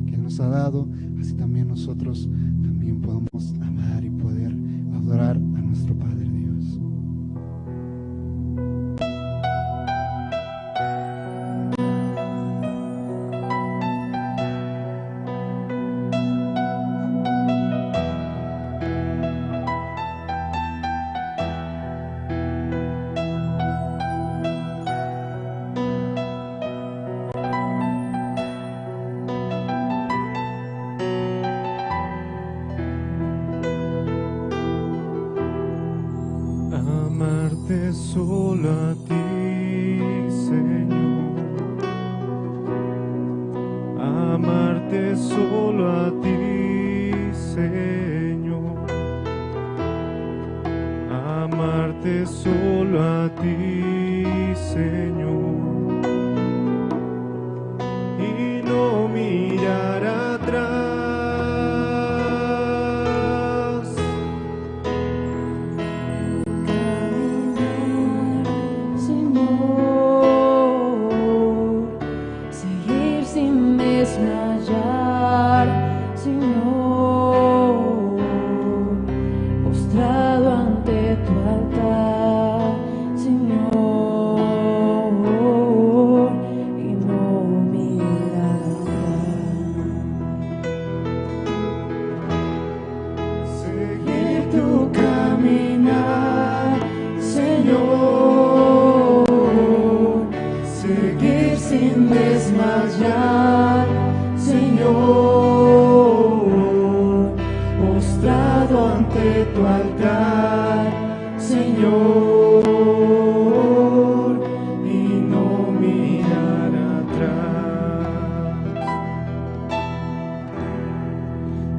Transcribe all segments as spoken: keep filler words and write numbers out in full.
que Él nos ha dado, así también nosotros también podamos amar y poder adorar a nuestro Padre Dios. Amarte solo a ti, Señor. Amarte solo a ti, Señor. Amarte solo a ti, Señor. Y no mirar atrás. Caminar, Señor, seguir sin desmayar, Señor, postrado ante tu altar, Señor, y no mirar atrás. Seguir tu caminar, Señor, seguir sin desmayar, Señor, postrado ante tu altar, Señor, y no mirar atrás.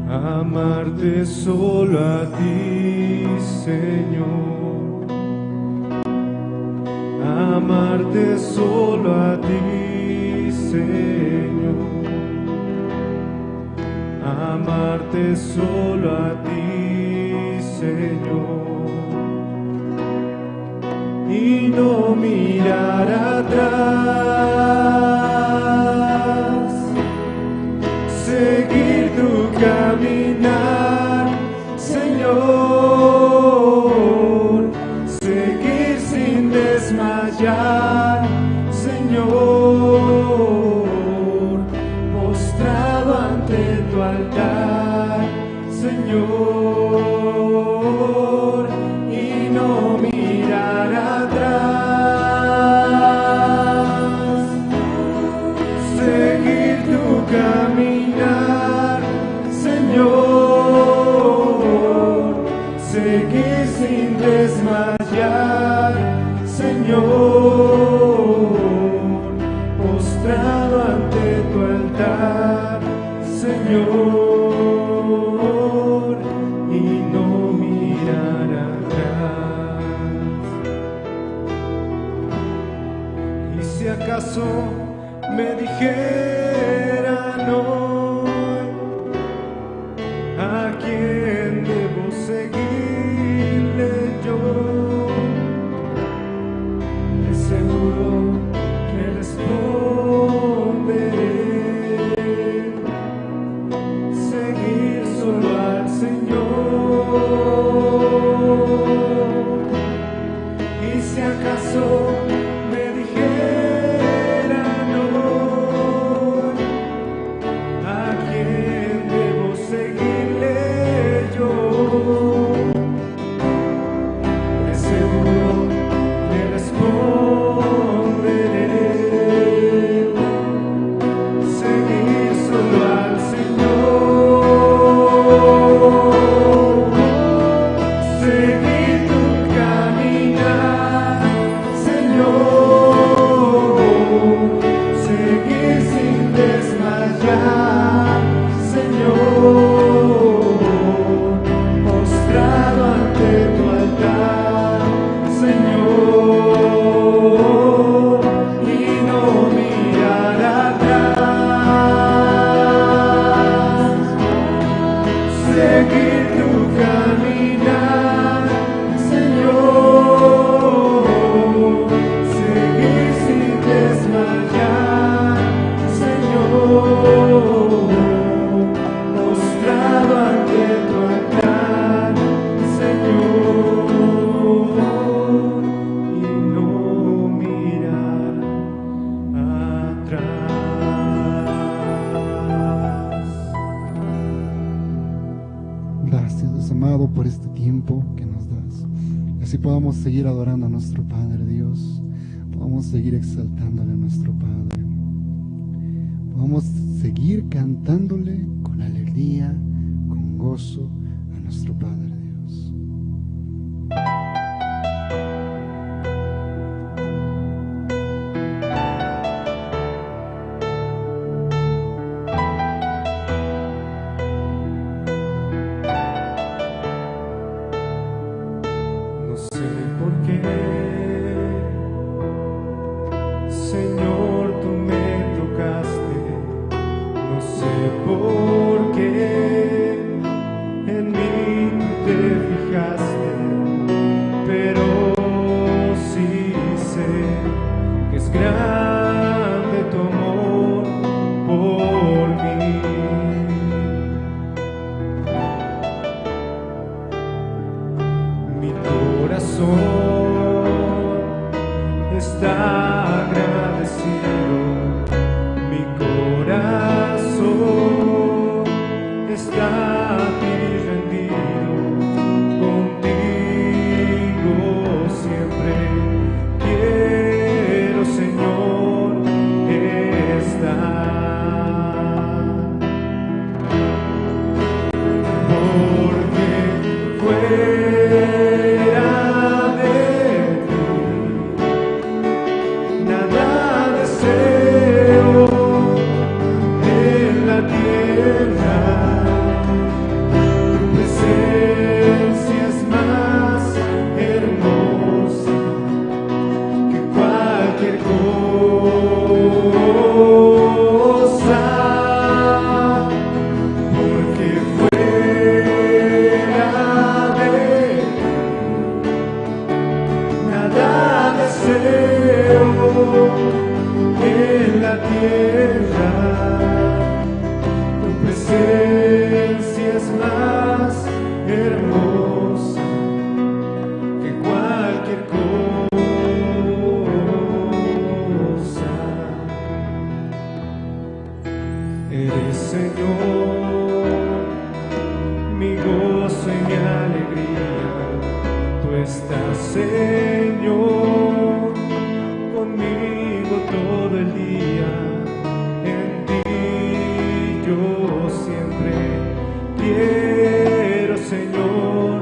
Amarte solo a ti, Señor. Amarte solo a ti, Señor. Amarte solo a ti, Señor. Y no mirar atrás. Seguir tu caminar, Señor. Seguir sin desmayar, Señor. Postrado ante tu altar, Señor, y no mirar atrás. Seguir tu caminar, Señor, seguir sin desmayar, Señor, postrado ante tu altar, Señor, y no mirar atrás. Y si acaso me dijeran hoy, ¿a quién debo seguirle yo? De seguro le responderé: seguir solo al Señor. Y si acaso me dijeran hoy, amado, por este tiempo que nos das. Y así podamos seguir adorando a nuestro Padre Dios, podamos seguir exaltándole a nuestro Padre, podamos seguir cantándole con alegría, con gozo a nuestro Padre Dios. No sé por qué, Señor, tú me tocaste. No sé por qué en mí tú te fijaste, pero sí sé que es grande tu amor por mí. Mi corazón está agradecido, mi corazón está a ti rendido, contigo siempre quiero, Señor, estar. Porque fuera de ti nada deseo en la tierra, tu presencia es más hermosa que cualquier cosa, porque fuera de ti nada deseo en la tierra, tu presencia es más hermosa que cualquier cosa. Eres, Señor, mi gozo y mi alegría. Tú estás, Señor, conmigo todo el día. En ti yo siempre quiero, Señor,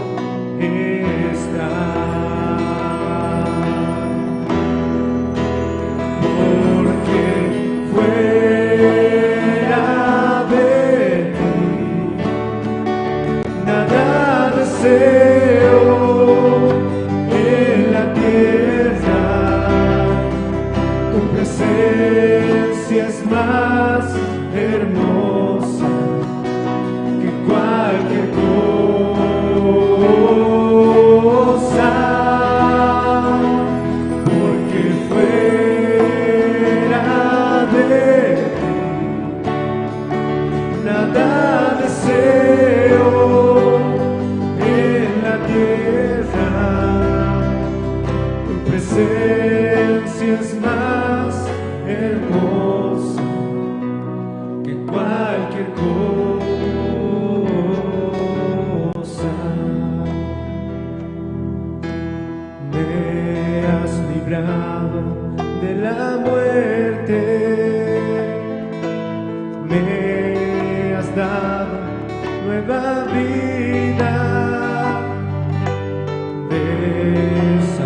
estar. Porque fuera de ti nada deseo en la tierra, tu presencia es más hermosa que cualquier cosa, porque fuera de ti nada deseo en la tierra, tu presencia es más hermosa que cualquier cosa. Me has librado de la muerte, me has dado nueva vida, desataste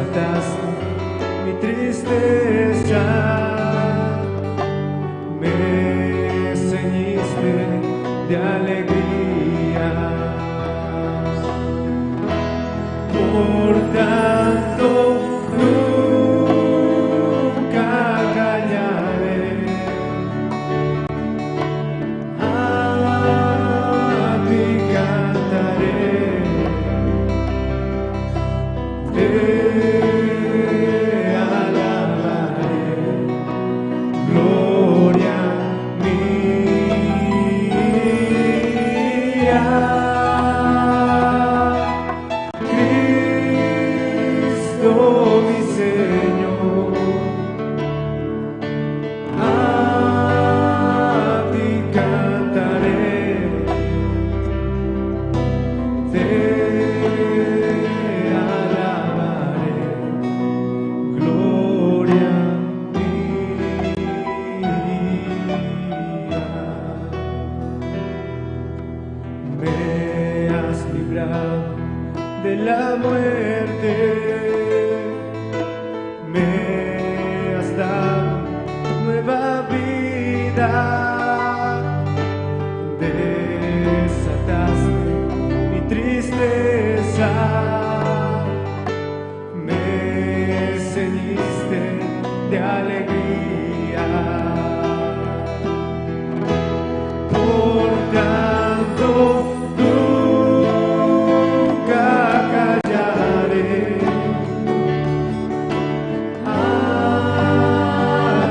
mi tristeza, me ceñiste de alegría. Por tanto, nunca callaré, a ti cantaré. Te alabaré, gloria mía. De la muerte me has dado nueva vida, desataste mi tristeza, me ceñiste de alegría. Por tanto, nunca callaré, a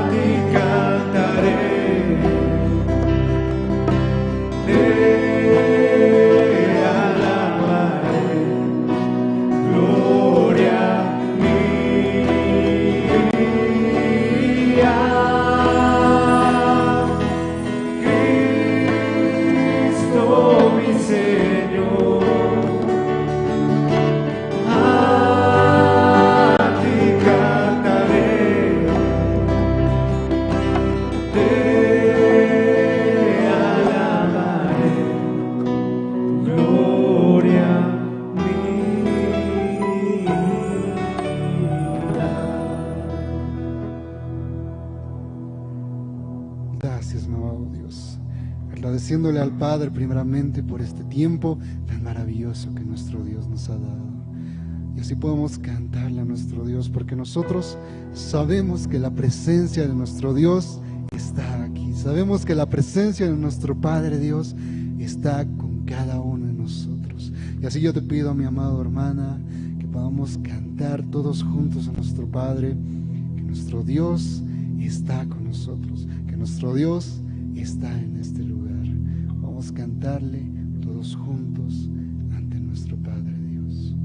ti cantaré, te alabaré. Gloria mía, Cristo mi Señor, a ti cantaré, te alabaré. Gloria mía. Gracias, mi amado Dios. Agradeciéndole al Padre primeramente por este tiempo tan maravilloso que nuestro Dios nos ha dado. Y así podemos cantarle a nuestro Dios, porque nosotros sabemos que la presencia de nuestro Dios está aquí. Sabemos que la presencia de nuestro Padre Dios está con cada uno de nosotros. Y así yo te pido, mi amado hermana, que podamos cantar todos juntos a nuestro Padre, que nuestro Dios está con nosotros, que nuestro Dios está en este lugar. Vamos a cantarle todos juntos ante nuestro Padre Dios.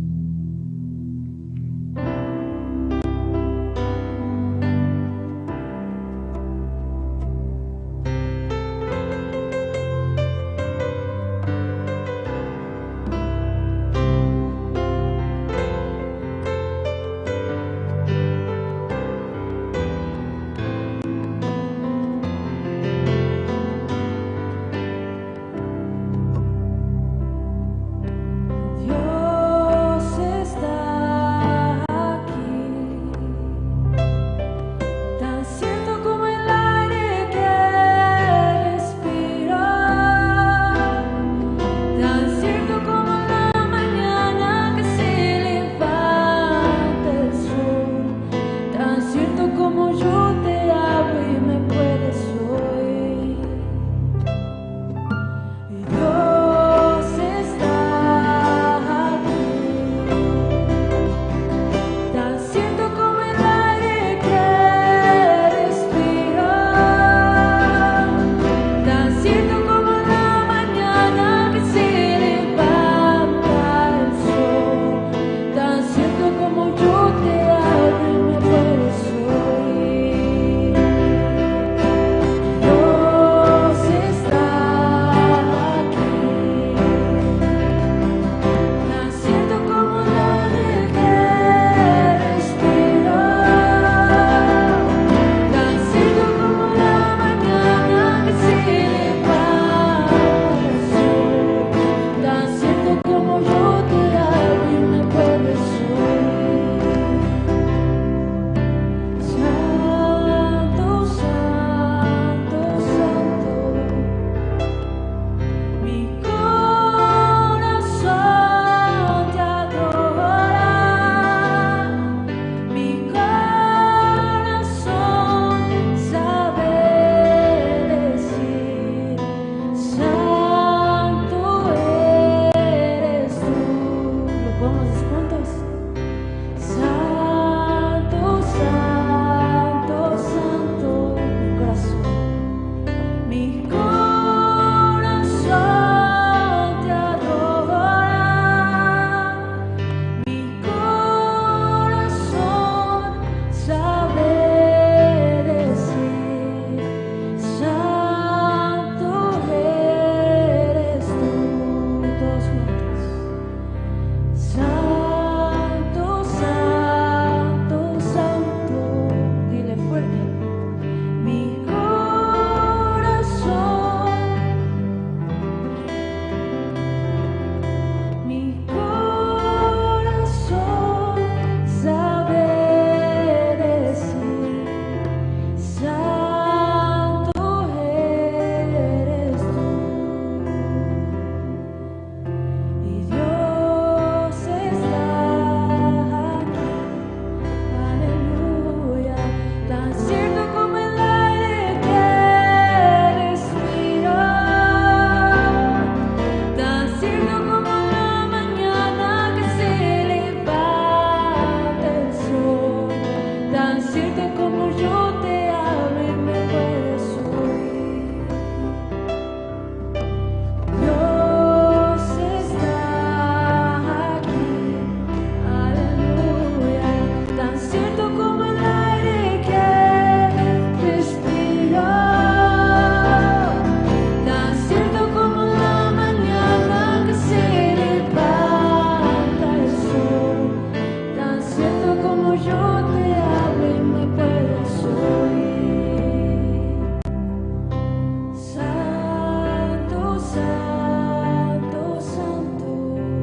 Santo, santo.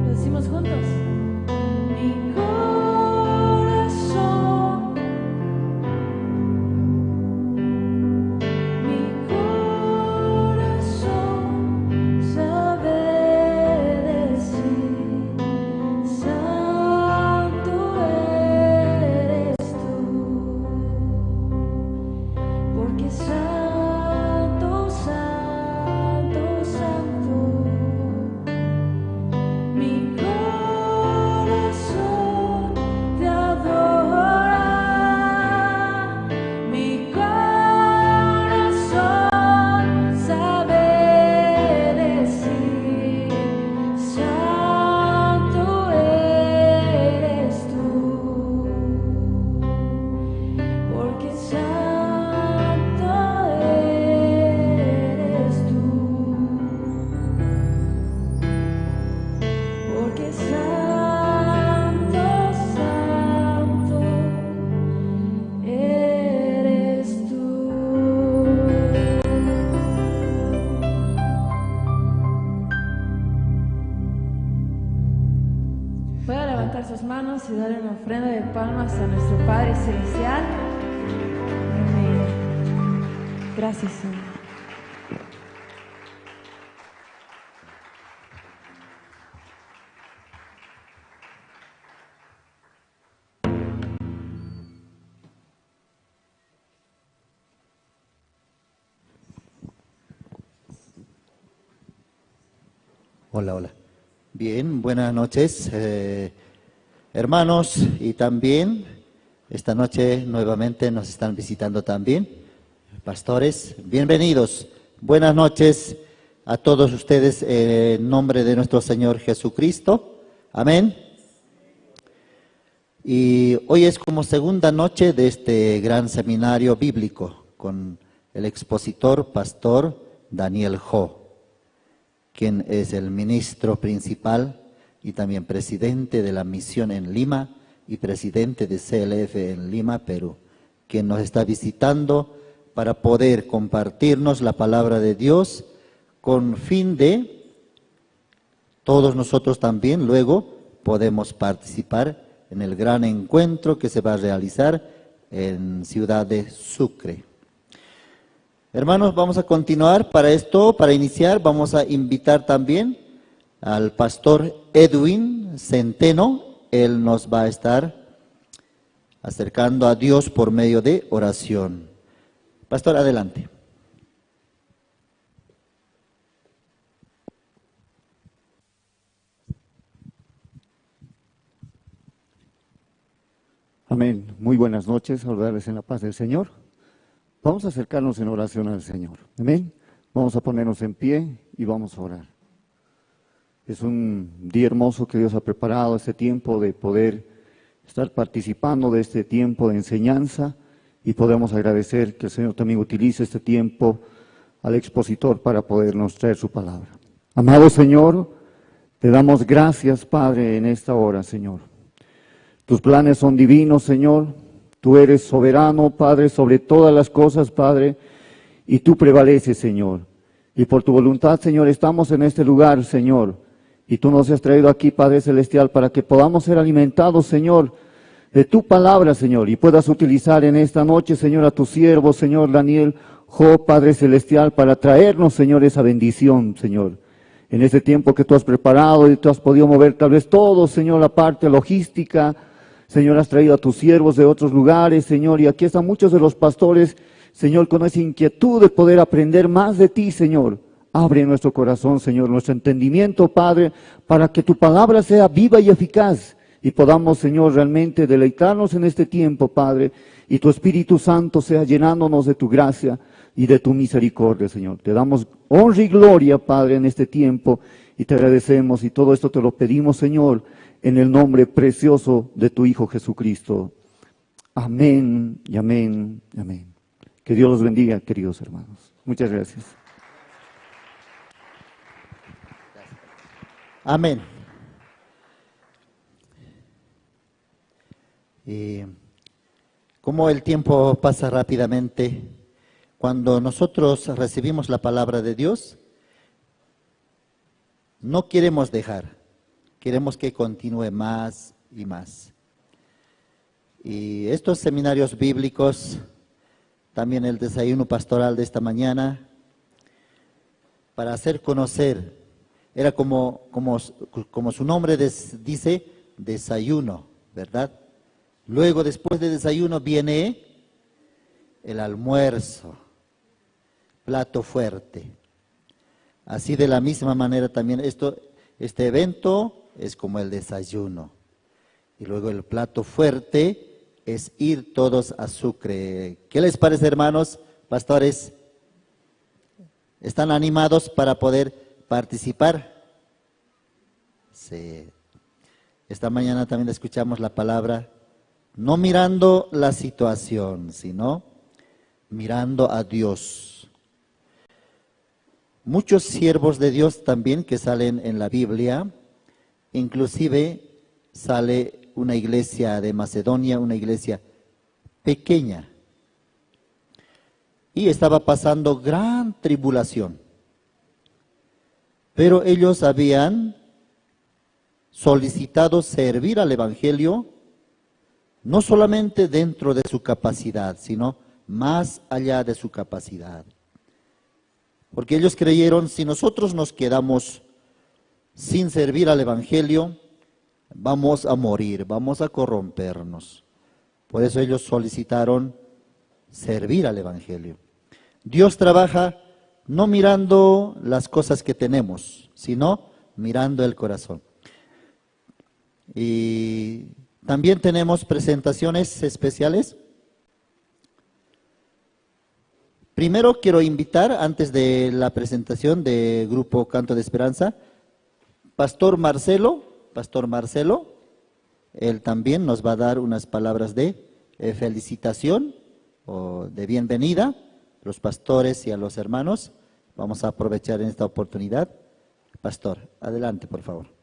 Lo decimos juntos. Mi corazón, mi corazón sabe decir, santo eres tú, porque santo, santo, santo, mi corazón te adora, mi corazón sabe decir, santo eres tú, porque santo eres tú, porque santo, santo eres tú. Puede levantar sus manos y darle una ofrenda de palmas a nuestro Padre Celestial. Amén. Gracias, Señor. Hola, hola. Bien, buenas noches, eh, hermanos, y también esta noche nuevamente nos están visitando también pastores. Bienvenidos. Buenas noches a todos ustedes en nombre de nuestro Señor Jesucristo. Amén. Y hoy es como segunda noche de este gran seminario bíblico con el expositor, pastor Daniel Ho, quien es el ministro principal y también presidente de la misión en Lima y presidente de C L F en Lima, Perú, quien nos está visitando para poder compartirnos la palabra de Dios con fin de todos nosotros también luego podemos participar en el gran encuentro que se va a realizar en ciudad de Sucre. Hermanos, vamos a continuar. Para esto, para iniciar, vamos a invitar también al pastor Edwin Centeno. Él nos va a estar acercando a Dios por medio de oración. Pastor, adelante. Amén. Muy buenas noches, saludarles en la paz del Señor. Vamos a acercarnos en oración al Señor. Amén. Vamos a ponernos en pie y vamos a orar. Es un día hermoso que Dios ha preparado este tiempo de poder estar participando de este tiempo de enseñanza y podemos agradecer que el Señor también utilice este tiempo al expositor para podernos traer su palabra. Amado Señor, te damos gracias, Padre, en esta hora, Señor. Tus planes son divinos, Señor. Tú eres soberano, Padre, sobre todas las cosas, Padre, y tú prevaleces, Señor. Y por tu voluntad, Señor, estamos en este lugar, Señor. Y tú nos has traído aquí, Padre Celestial, para que podamos ser alimentados, Señor, de tu palabra, Señor, y puedas utilizar en esta noche, Señor, a tu siervo, Señor Daniel Ho, Padre Celestial, para traernos, Señor, esa bendición, Señor. En este tiempo que tú has preparado y tú has podido mover tal vez todo, Señor, la parte logística, Señor, has traído a tus siervos de otros lugares, Señor, y aquí están muchos de los pastores, Señor, con esa inquietud de poder aprender más de ti, Señor. Abre nuestro corazón, Señor, nuestro entendimiento, Padre, para que tu palabra sea viva y eficaz y podamos, Señor, realmente deleitarnos en este tiempo, Padre, y tu Espíritu Santo sea llenándonos de tu gracia y de tu misericordia, Señor. Te damos honra y gloria, Padre, en este tiempo, y te agradecemos, y todo esto te lo pedimos, Señor, en el nombre precioso de tu Hijo Jesucristo. Amén y amén y amén. Que Dios los bendiga, queridos hermanos. Muchas gracias. Amén. Eh, como el tiempo pasa rápidamente, cuando nosotros recibimos la palabra de Dios, no queremos dejar. Queremos que continúe más y más. Y estos seminarios bíblicos, también el desayuno pastoral de esta mañana, para hacer conocer, era como, como, como su nombre des- dice, desayuno, ¿verdad? Luego, después de desayuno, viene el almuerzo, plato fuerte. Así, de la misma manera también esto, este evento es como el desayuno. Y luego el plato fuerte es ir todos a Sucre. ¿Qué les parece, hermanos, pastores? ¿Están animados para poder participar? Sí. Esta mañana también escuchamos la palabra, no mirando la situación, sino mirando a Dios. Muchos siervos de Dios también que salen en la Biblia, inclusive sale una iglesia de Macedonia, una iglesia pequeña, y estaba pasando gran tribulación. Pero ellos habían solicitado servir al Evangelio, no solamente dentro de su capacidad, sino más allá de su capacidad. Porque ellos creyeron, si nosotros nos quedamos sin servir al Evangelio, vamos a morir, vamos a corrompernos. Por eso ellos solicitaron servir al Evangelio. Dios trabaja no mirando las cosas que tenemos, sino mirando el corazón. Y también tenemos presentaciones especiales. Primero quiero invitar, antes de la presentación de Grupo Canto de Esperanza, Pastor Marcelo, Pastor Marcelo, él también nos va a dar unas palabras de, eh, felicitación o de bienvenida. Los pastores y a los hermanos, vamos a aprovechar en esta oportunidad. Pastor, adelante, por favor.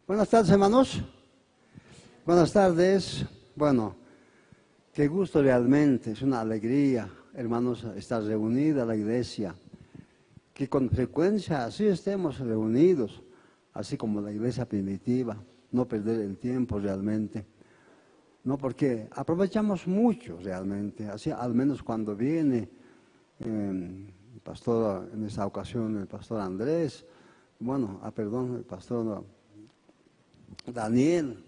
Buenas tardes, hermanos. Buenas tardes. Bueno, qué gusto realmente, es una alegría, hermanos, estar reunida la iglesia, que con frecuencia así estemos reunidos, así como la iglesia primitiva, no perder el tiempo realmente, ¿no? Porque aprovechamos mucho realmente, así al menos cuando viene, em, el pastor, en esta ocasión, el pastor Andrés, bueno, ah, perdón, el pastor Daniel,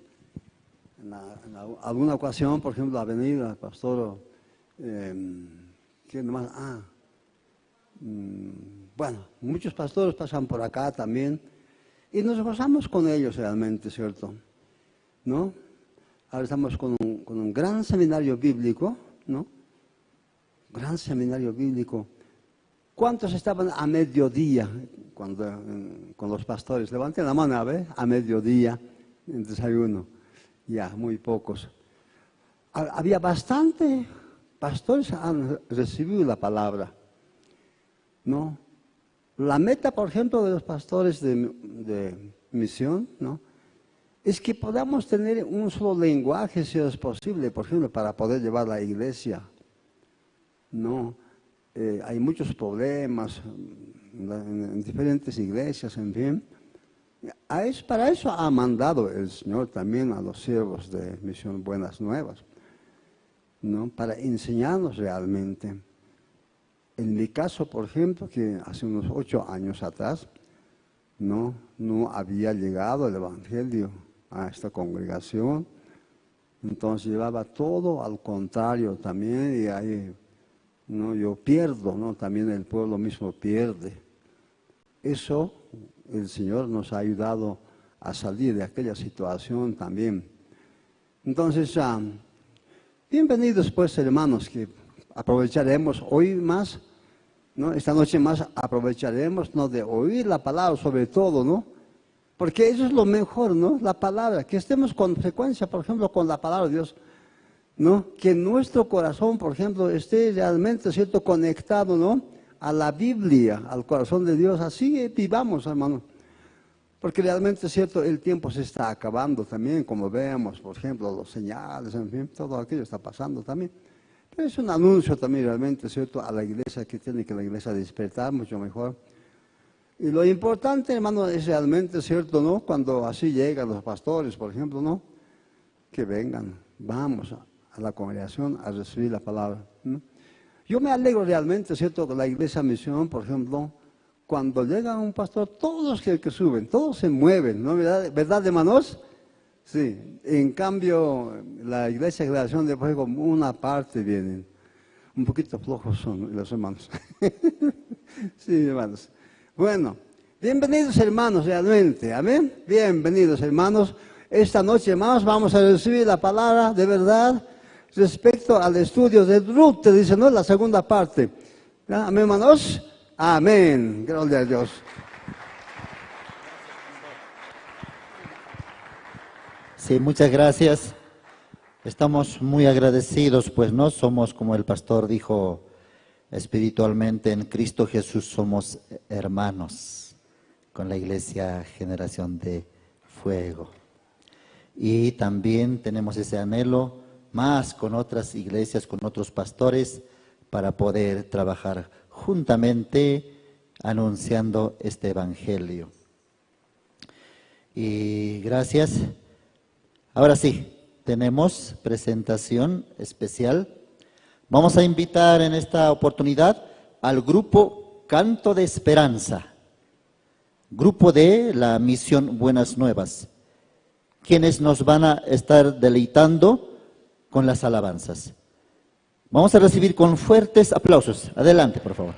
en la- en la- alguna ocasión, por ejemplo, ha venido el pastor, em, ¿quién más? Ah, mm, bueno, muchos pastores pasan por acá también, y nos gozamos con ellos realmente, ¿cierto? ¿No? Ahora estamos con un, con un gran seminario bíblico, ¿no? Gran seminario bíblico. ¿Cuántos estaban a mediodía cuando, mm, con los pastores? Levanten la mano, a ver, a mediodía, en desayuno. Ya, muy pocos. Ha- había bastante pastores han recibido la palabra, ¿no? La meta, por ejemplo, de los pastores de, de misión, ¿no? Es que podamos tener un solo lenguaje, si es posible, por ejemplo, para poder llevar la iglesia, ¿no? Eh, hay muchos problemas, mm, en, en diferentes iglesias, en fin. A es-, para eso ha mandado el Señor también a los siervos de Misión Buenas Nuevas, ¿no? Para enseñarnos realmente. En mi caso, por ejemplo, que hace unos ocho años atrás, no, no había llegado el evangelio a esta congregación. Entonces llevaba todo al contrario también, y ahí, no, yo pierdo, ¿no? También el pueblo mismo pierde. Eso, el Señor nos ha ayudado a salir de aquella situación también. Entonces, ah, bienvenidos pues, hermanos, que aprovecharemos hoy más, ¿no? Esta noche más aprovecharemos, ¿no? De oír la palabra sobre todo, ¿no? Porque eso es lo mejor, ¿no? La palabra, que estemos con frecuencia, por ejemplo, con la palabra de Dios, ¿no? Que nuestro corazón, por ejemplo, esté realmente, ¿cierto?, conectado, ¿no? A la Biblia, al corazón de Dios. Así, eh, vivamos, hermano. Porque realmente es cierto, el tiempo se está acabando también, como vemos, por ejemplo, los señales, en fin, todo aquello está pasando también. Pero es un anuncio también realmente, ¿cierto?, a la iglesia, que tiene que la iglesia despertar mucho mejor. Y lo importante, hermano, es realmente, ¿cierto?, ¿no? Cuando así llegan los pastores, por ejemplo, ¿no? Que vengan, vamos a, a la congregación a recibir la palabra, ¿no? Yo me alegro realmente, ¿cierto?, que la iglesia Misión, por ejemplo, cuando llega un pastor, todos que, que suben, todos se mueven, ¿no? ¿Verdad, verdad, hermanos? Sí. En cambio, la iglesia Generación de Fuego, una parte vienen. Un poquito flojos son los hermanos. Sí, hermanos. Bueno, bienvenidos, hermanos, realmente. Amén. Bienvenidos, hermanos. Esta noche, hermanos, vamos a recibir la palabra de verdad respecto al estudio de Ruth, dice, ¿no? La segunda parte. ¿Ya? Amén, hermanos. Amén. Gloria a Dios. Sí, muchas gracias. Estamos muy agradecidos, pues, ¿no? Somos, como el pastor dijo, espiritualmente en Cristo Jesús somos hermanos con la iglesia Generación de Fuego. Y también tenemos ese anhelo más con otras iglesias, con otros pastores, para poder trabajar juntamente anunciando este evangelio. Y gracias. Ahora sí, tenemos presentación especial. Vamos a invitar en esta oportunidad al grupo Canto de Esperanza, grupo de la Misión Buenas Nuevas, quienes nos van a estar deleitando con las alabanzas. Vamos a recibir con fuertes aplausos. Adelante, por favor.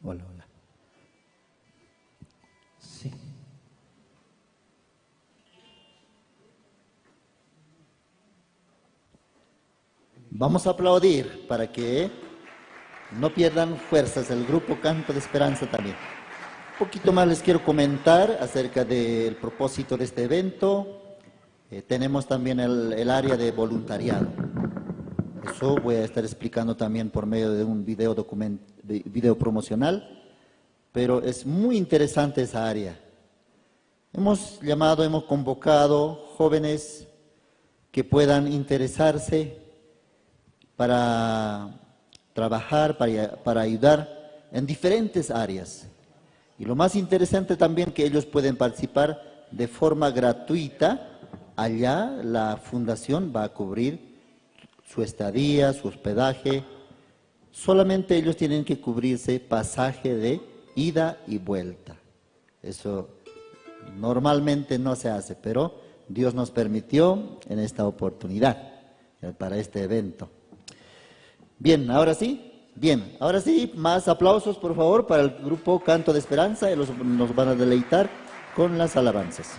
Hola, hola. Sí. Vamos a aplaudir para que no pierdan fuerzas el grupo Canto de Esperanza también. Un poquito más les quiero comentar acerca del propósito de este evento. Eh, tenemos también el, el área de voluntariado. Eso voy a estar explicando también por medio de un video document-, vi-, video promocional, pero es muy interesante esa área. Hemos llamado, hemos convocado jóvenes que puedan interesarse para trabajar, para, para ayudar en diferentes áreas. Y lo más interesante también que ellos pueden participar de forma gratuita. Allá la fundación va a cubrir su estadía, su hospedaje. Solamente ellos tienen que cubrirse pasaje de ida y vuelta. Eso normalmente no se hace, pero Dios nos permitió en esta oportunidad, eh, para este evento. Bien, ahora sí, bien, ahora sí, más aplausos, por favor, para el grupo Canto de Esperanza, ellos nos van a deleitar con las alabanzas.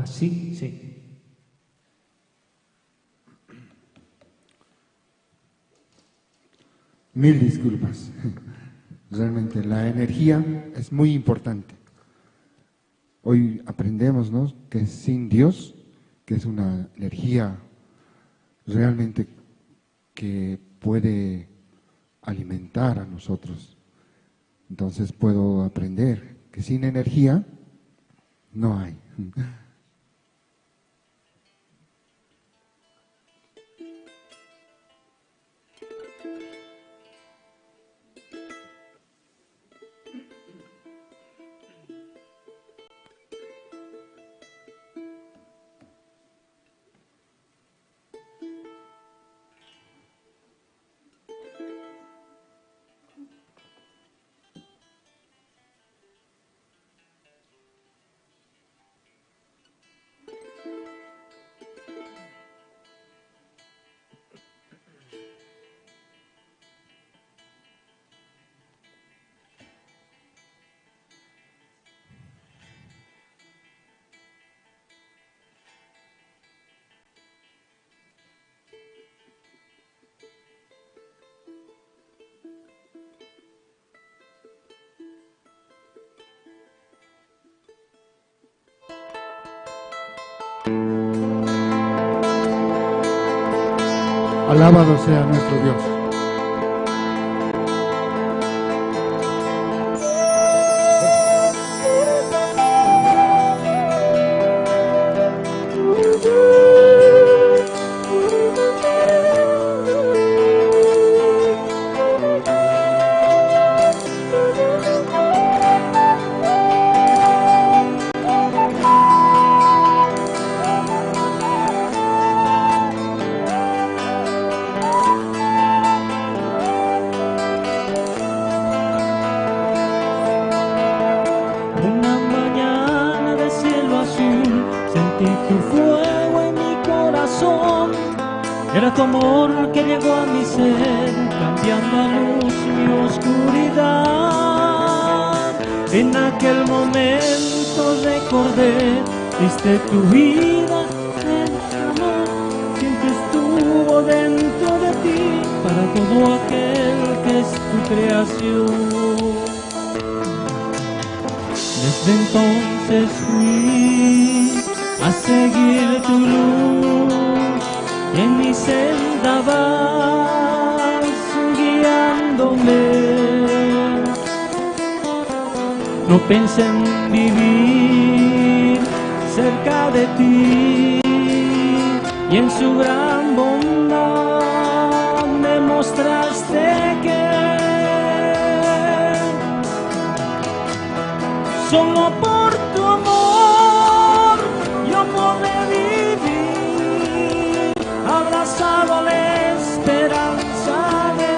Sí, sí. Mil disculpas. Realmente la energía es muy importante. Hoy aprendemos, ¿no?, que sin Dios, que es una energía realmente que puede alimentar a nosotros. Entonces puedo aprender que sin energía no hay. Alabado sea nuestro Dios. Una mañana de cielo azul, sentí tu fuego en mi corazón. Era tu amor que llegó a mi ser, cambiando a luz mi oscuridad. En aquel momento recordé, diste tu vida, el amor siempre estuvo dentro de ti, para todo aquel que es tu creación. Desde entonces fui a seguir tu luz, en mi senda vas guiándome. No pensé en vivir cerca de ti, y en su gran bondad me mostraste que solo por tu amor yo podré vivir, abrazado a la esperanza de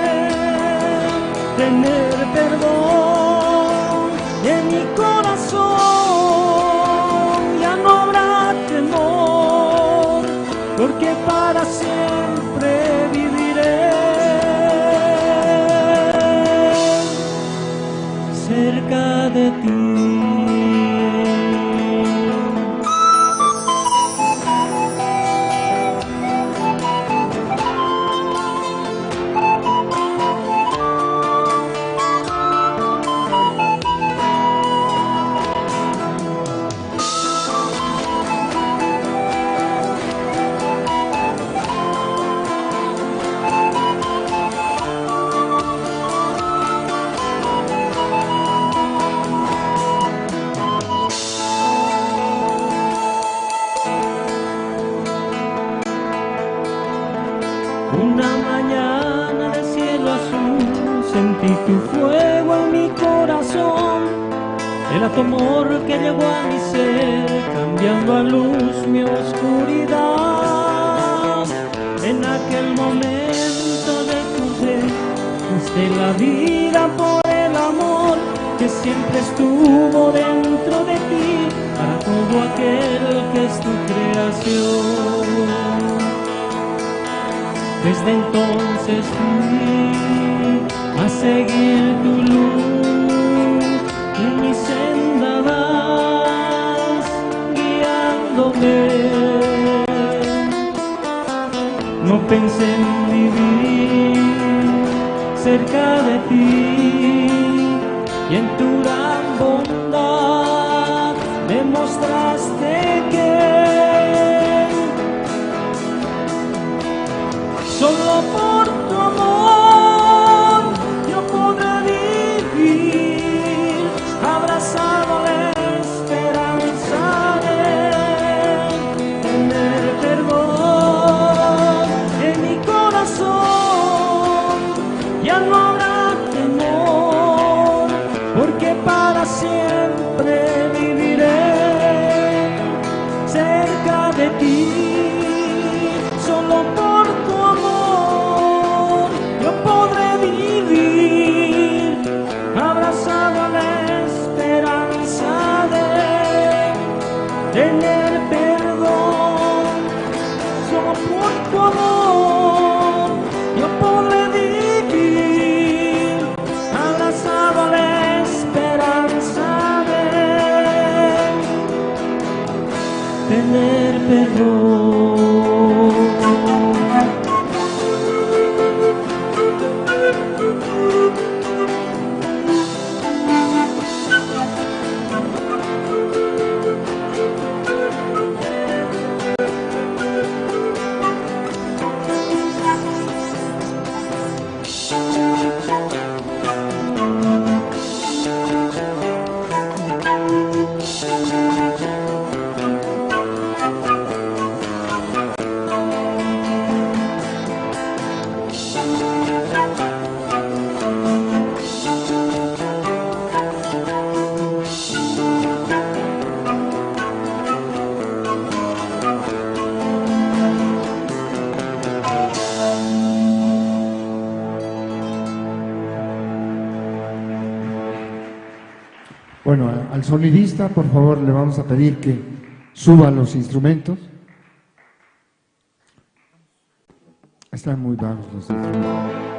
tener perdón. Y en mi corazón ya no habrá temor, porque para siempre viviré cerca de ti. Una mañana de cielo azul, sentí tu fuego en mi corazón. Era tu amor que llegó a mi ser, cambiando a luz mi oscuridad. En aquel momento recordé, diste la vida por el amor que siempre estuvo dentro de ti, para todo aquel que es tu creación. Desde entonces fui a seguir tu luz, y mi senda vas guiando. Pensé en vivir cerca de ti y en tu gran bondad me mostraste que solo por tu amor yo podré vivir abrazado a la esperanza de tener perdón en mi corazón. Ya no habrá temor, porque para siempre viviré cerca de ti. Solo por tu amor yo podré vivir abrazado a la esperanza de tener perdón. Solo por tu amor yo podré vivir abrazado a la esperanza de tener perdón. Bueno, a-, al sonidista, por favor, le vamos a pedir que suba los instrumentos. Están muy bajos los instrumentos.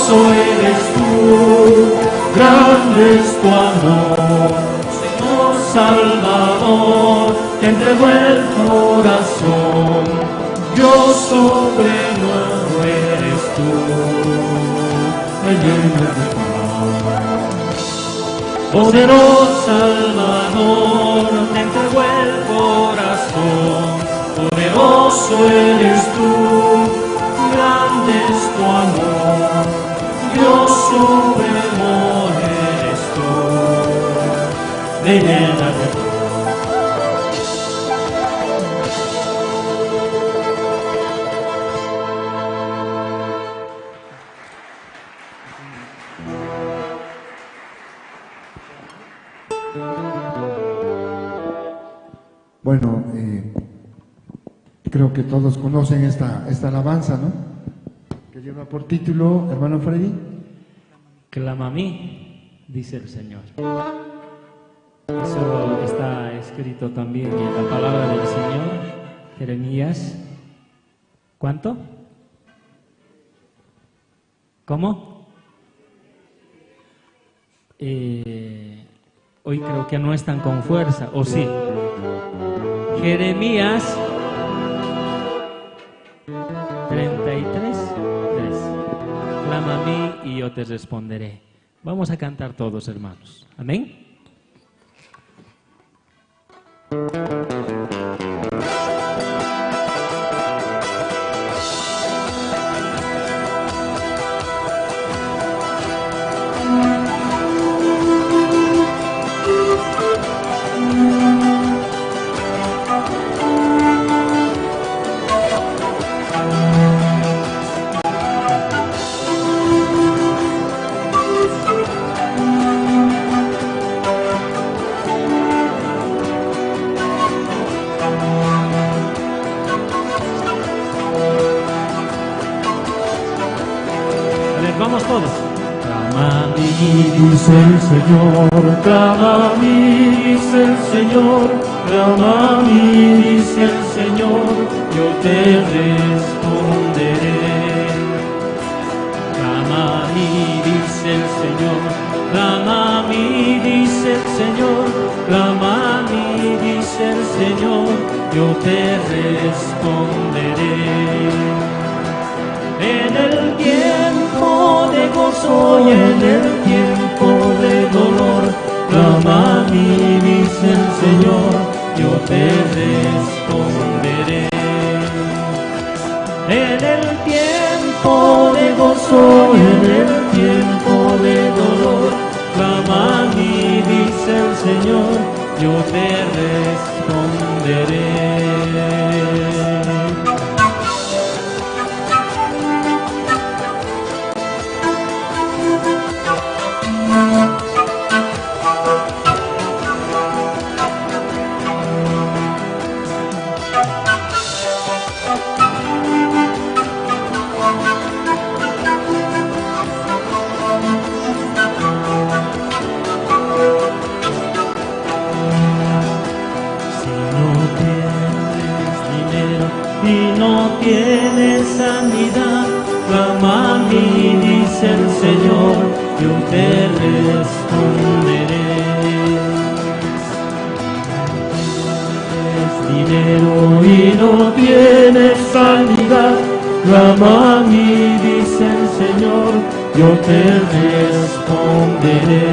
Eres tú, grande es tu amor, Señor Salvador, te entrego el corazón, Dios supremo eres tú, el dueño de paz. Poderoso Salvador, te entrego el corazón, poderoso eres tú, grande es tu amor, Dios supremo eres tú, me llenas de paz. Bueno, eh, creo que todos conocen esta, esta alabanza, ¿no? Que lleva por título, hermano Freddy. Clama a mí, dice el Señor. Eso está escrito también en la palabra del Señor, Jeremías. ¿Cuánto? ¿Cómo? Eh, hoy creo que no están con fuerza, ¿o sí? Jeremías treinta y tres, tres. Clama a mí y yo te responderé. Vamos a cantar todos, hermanos. Amén. A ver, vamos todos. Clama a mí, dice el Señor, clama a mí, dice el Señor, clama a mí, dice el Señor, yo te responderé. Clama a mí, dice el Señor, clama a mí, dice el Señor, clama a mí, dice el Señor, yo te responderé. En el tiempo de gozo y en el tiempo de dolor, clama a mí, dice el Señor, yo te responderé. En el tiempo de gozo, en el tiempo de dolor, clama a mí, dice el Señor, yo te responderé. Si no tienes dinero y no tienes sanidad, clama a mí, dice el Señor, yo te responderé. Tienes dinero y no tienes sanidad, clama a mí, dice el Señor, yo te responderé.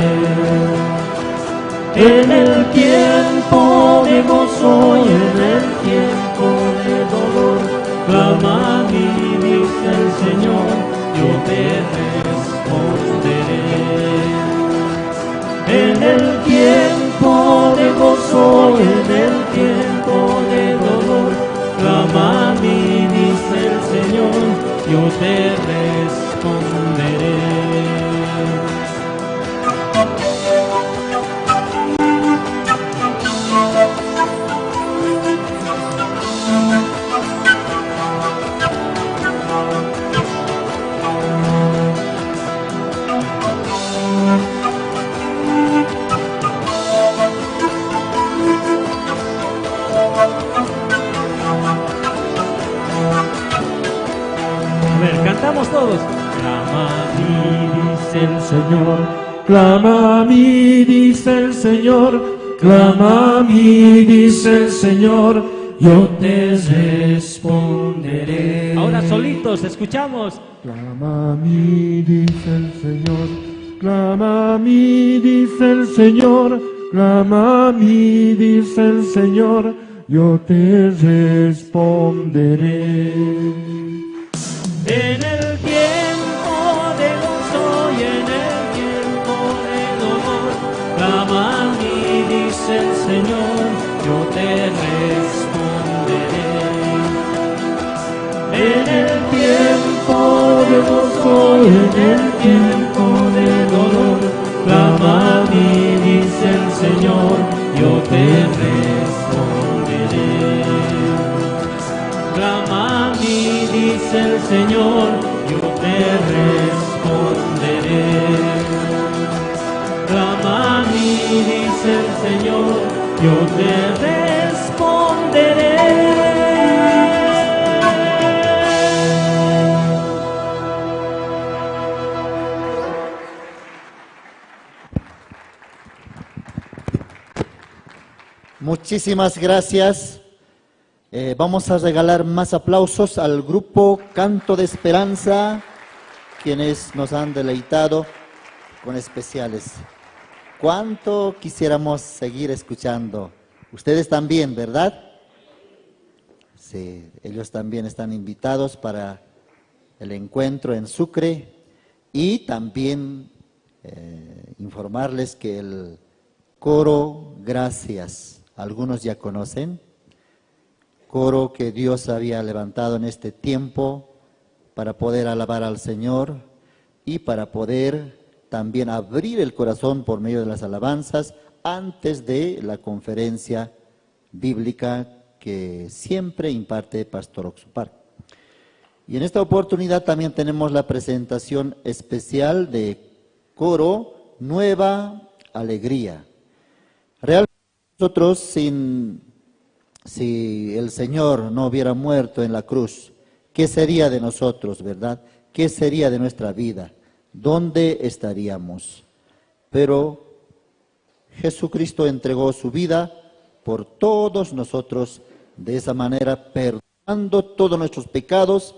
En el tiempo de gozo y en el tiempo de dolor, clama a mí, dice el Señor, yo te responderé. En el tiempo de gozo, en el tiempo de dolor, clama a mí, dice el Señor, yo te responderé. Señor, clama a mí, dice el Señor, clama a mí, dice el Señor, yo te responderé. Ahora solitos, escuchamos. Clama a mí, dice el Señor, clama a mí, dice el Señor, clama a mí, dice el Señor, yo te responderé. En el tiempo de gozo y en el tiempo de dolor, clama a mí, dice el Señor, yo te responderé. En el tiempo de gozo y en el tiempo de dolor, clama a mí, dice el Señor, yo te responderé. Clama a mí, dice el Señor, yo te responderé. Clama a mí, dice el Señor, yo te responderé. Muchísimas gracias. Eh, vamos a regalar más aplausos al grupo Canto de Esperanza, quienes nos han deleitado con especiales. ¿Cuánto quisiéramos seguir escuchando? Ustedes también, ¿verdad? Sí, ellos también están invitados para el encuentro en Sucre y también, eh, informarles que el coro Gracias, algunos ya conocen, coro que Dios había levantado en este tiempo para poder alabar al Señor y para poder también abrir el corazón por medio de las alabanzas antes de la conferencia bíblica que siempre imparte Pastor Oxupar. Y en esta oportunidad también tenemos la presentación especial de coro Nueva Alegría. Realmente nosotros sin, si el Señor no hubiera muerto en la cruz, ¿qué sería de nosotros, verdad? ¿Qué sería de nuestra vida? ¿Dónde estaríamos? Pero Jesucristo entregó su vida por todos nosotros. De esa manera, perdonando todos nuestros pecados,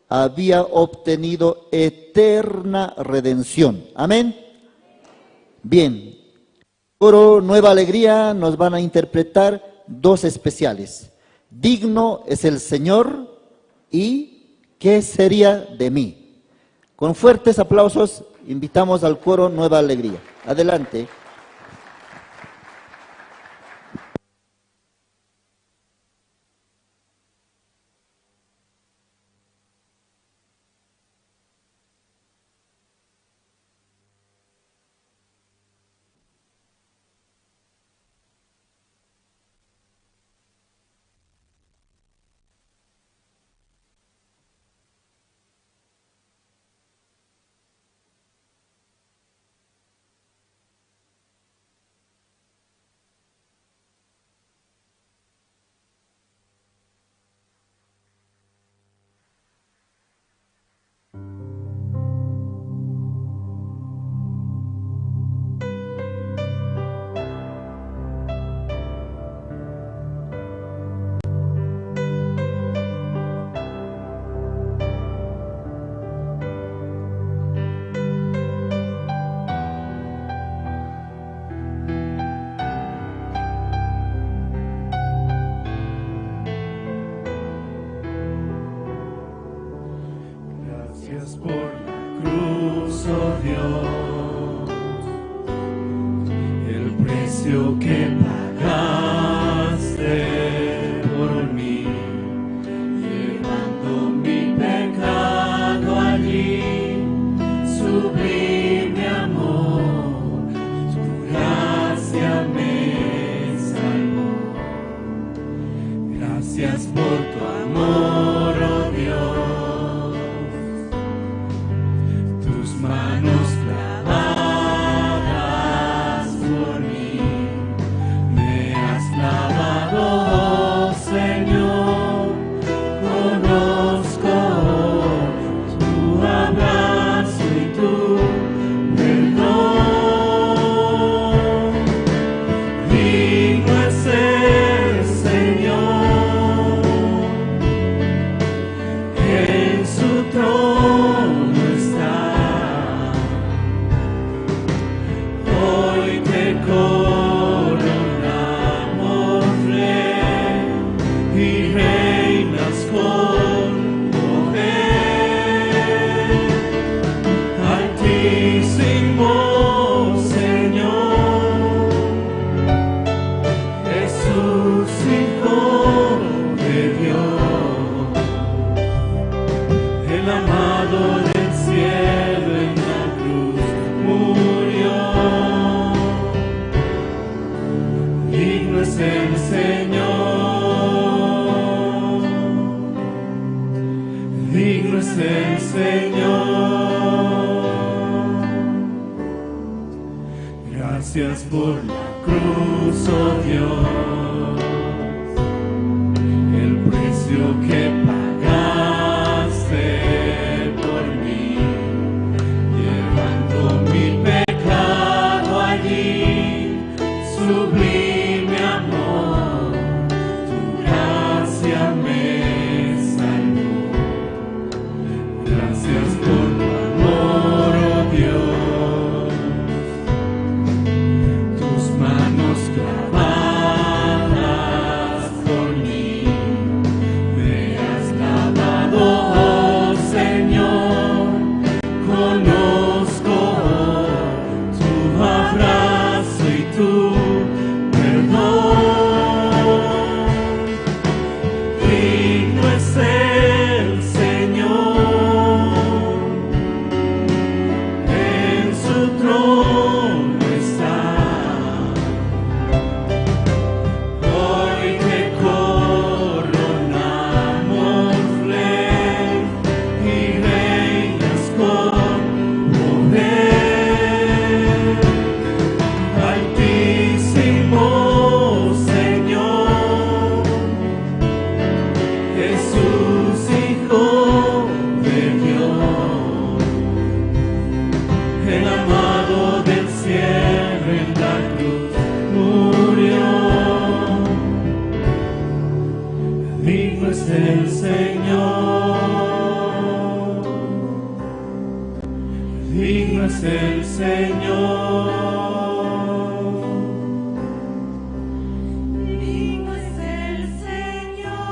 había obtenido eterna redención. Amén. Bien. Coro Nueva Alegría nos van a interpretar dos especiales. Digno es el Señor y ¿qué sería de mí? Con fuertes aplausos invitamos al coro Nueva Alegría. Adelante. Gracias por la cruz, oh Dios, el precio que pagaste por mí, llevando mi pecado allí, sublime amor, tu gracia me salvó. Gracias por tu amor, oh Dios. Tus manos clavadas por mí me has lavado, oh Señor. Conozco tu abrazo y tu Digno es el Señor, digno es el Señor. Gracias por la cruz, oh Dios, el precio que pagaste por mí, llevando mi pecado allí. Sublime amor, tu gracia me salvó. Gracias por tu amor, oh Dios. Tus manos clavadas por mí me has lavado, oh Señor. Conozco tu abrazo y tu perdón. Digno es el Señor, en su trono está. Hoy te coronamos, Rey, y reinas con poder. Altísimo Señor, Jesús, Hijo de Dios, el amado del cielo en la cruz murió. Digno es el Señor, digno es el Señor. Digno es el Señor.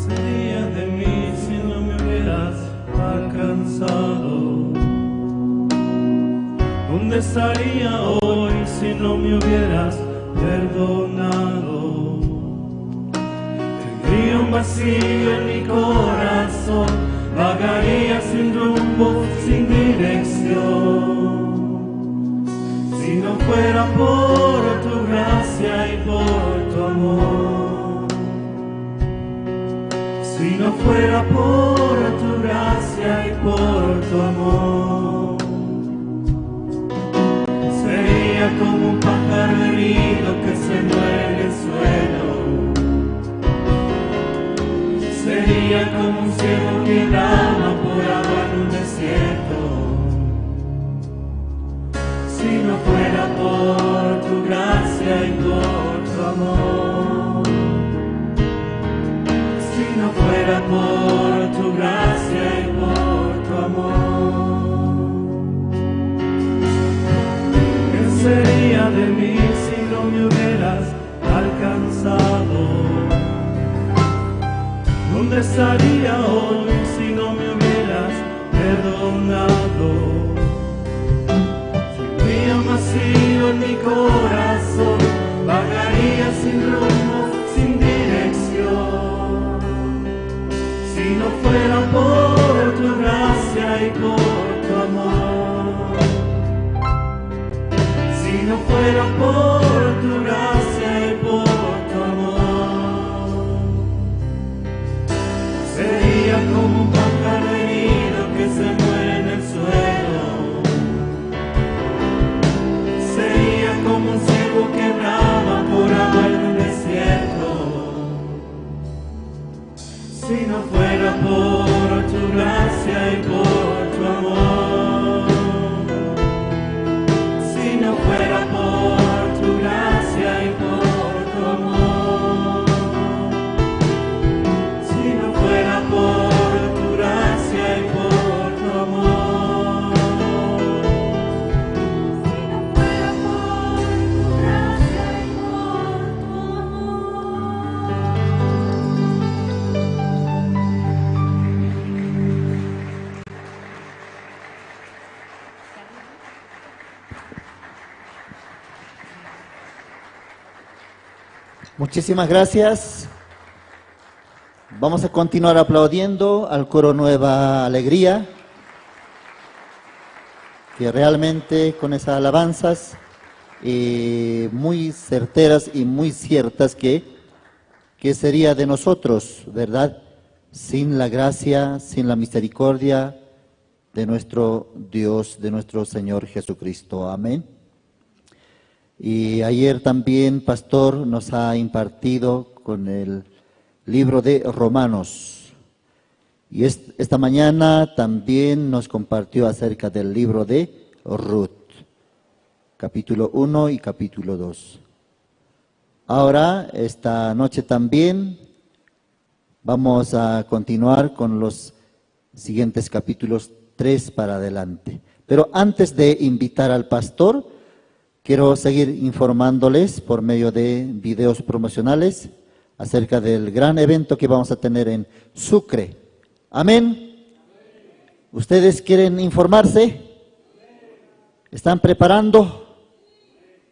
Sería de mí si no me hubieras alcanzado. ¿Dónde estaría hoy si no me hubieras perdonado? Tendría un vacío en mi corazón, vagaría sin rumbo, sin dirección. Si no fuera por tu gracia y por tu amor, si no fuera por tu gracia y por tu amor, sería como un pájaro herido que se muere en el suelo. Sería como un ciervo que brama por agua en un desierto. Si no fuera por tu gracia y por tu amor, si no fuera por tu gracia y por tu amor, ¿qué sería de mí si no me hubieras alcanzado? ¿Dónde estaría hoy si no me hubieras perdonado? Tendría un vacío en mi corazón, vagaría sin rumbo, sin dirección. Si no fuera por tu gracia y por tu amor, si no fuera por tu gracia y por tu amor, sería como un pájaro herido que se muere en el suelo. Sería como un ciervo que brama por agua en un desierto. Si no fuera por tu Muchísimas gracias. Vamos a continuar aplaudiendo al coro Nueva Alegría, que realmente con esas alabanzas, eh, muy certeras y muy ciertas que, que sería de nosotros, ¿verdad? Sin la gracia, sin la misericordia de nuestro Dios, de nuestro Señor Jesucristo. Amén. Y ayer también, pastor, nos ha impartido con el libro de Romanos. Y est-, esta mañana también nos compartió acerca del libro de Ruth, capítulo uno y capítulo dos. Ahora, esta noche también, vamos a continuar con los siguientes capítulos tres para adelante. Pero antes de invitar al pastor, quiero seguir informándoles por medio de videos promocionales acerca del gran evento que vamos a tener en Sucre. Amén. ¿Ustedes quieren informarse? ¿Están preparando?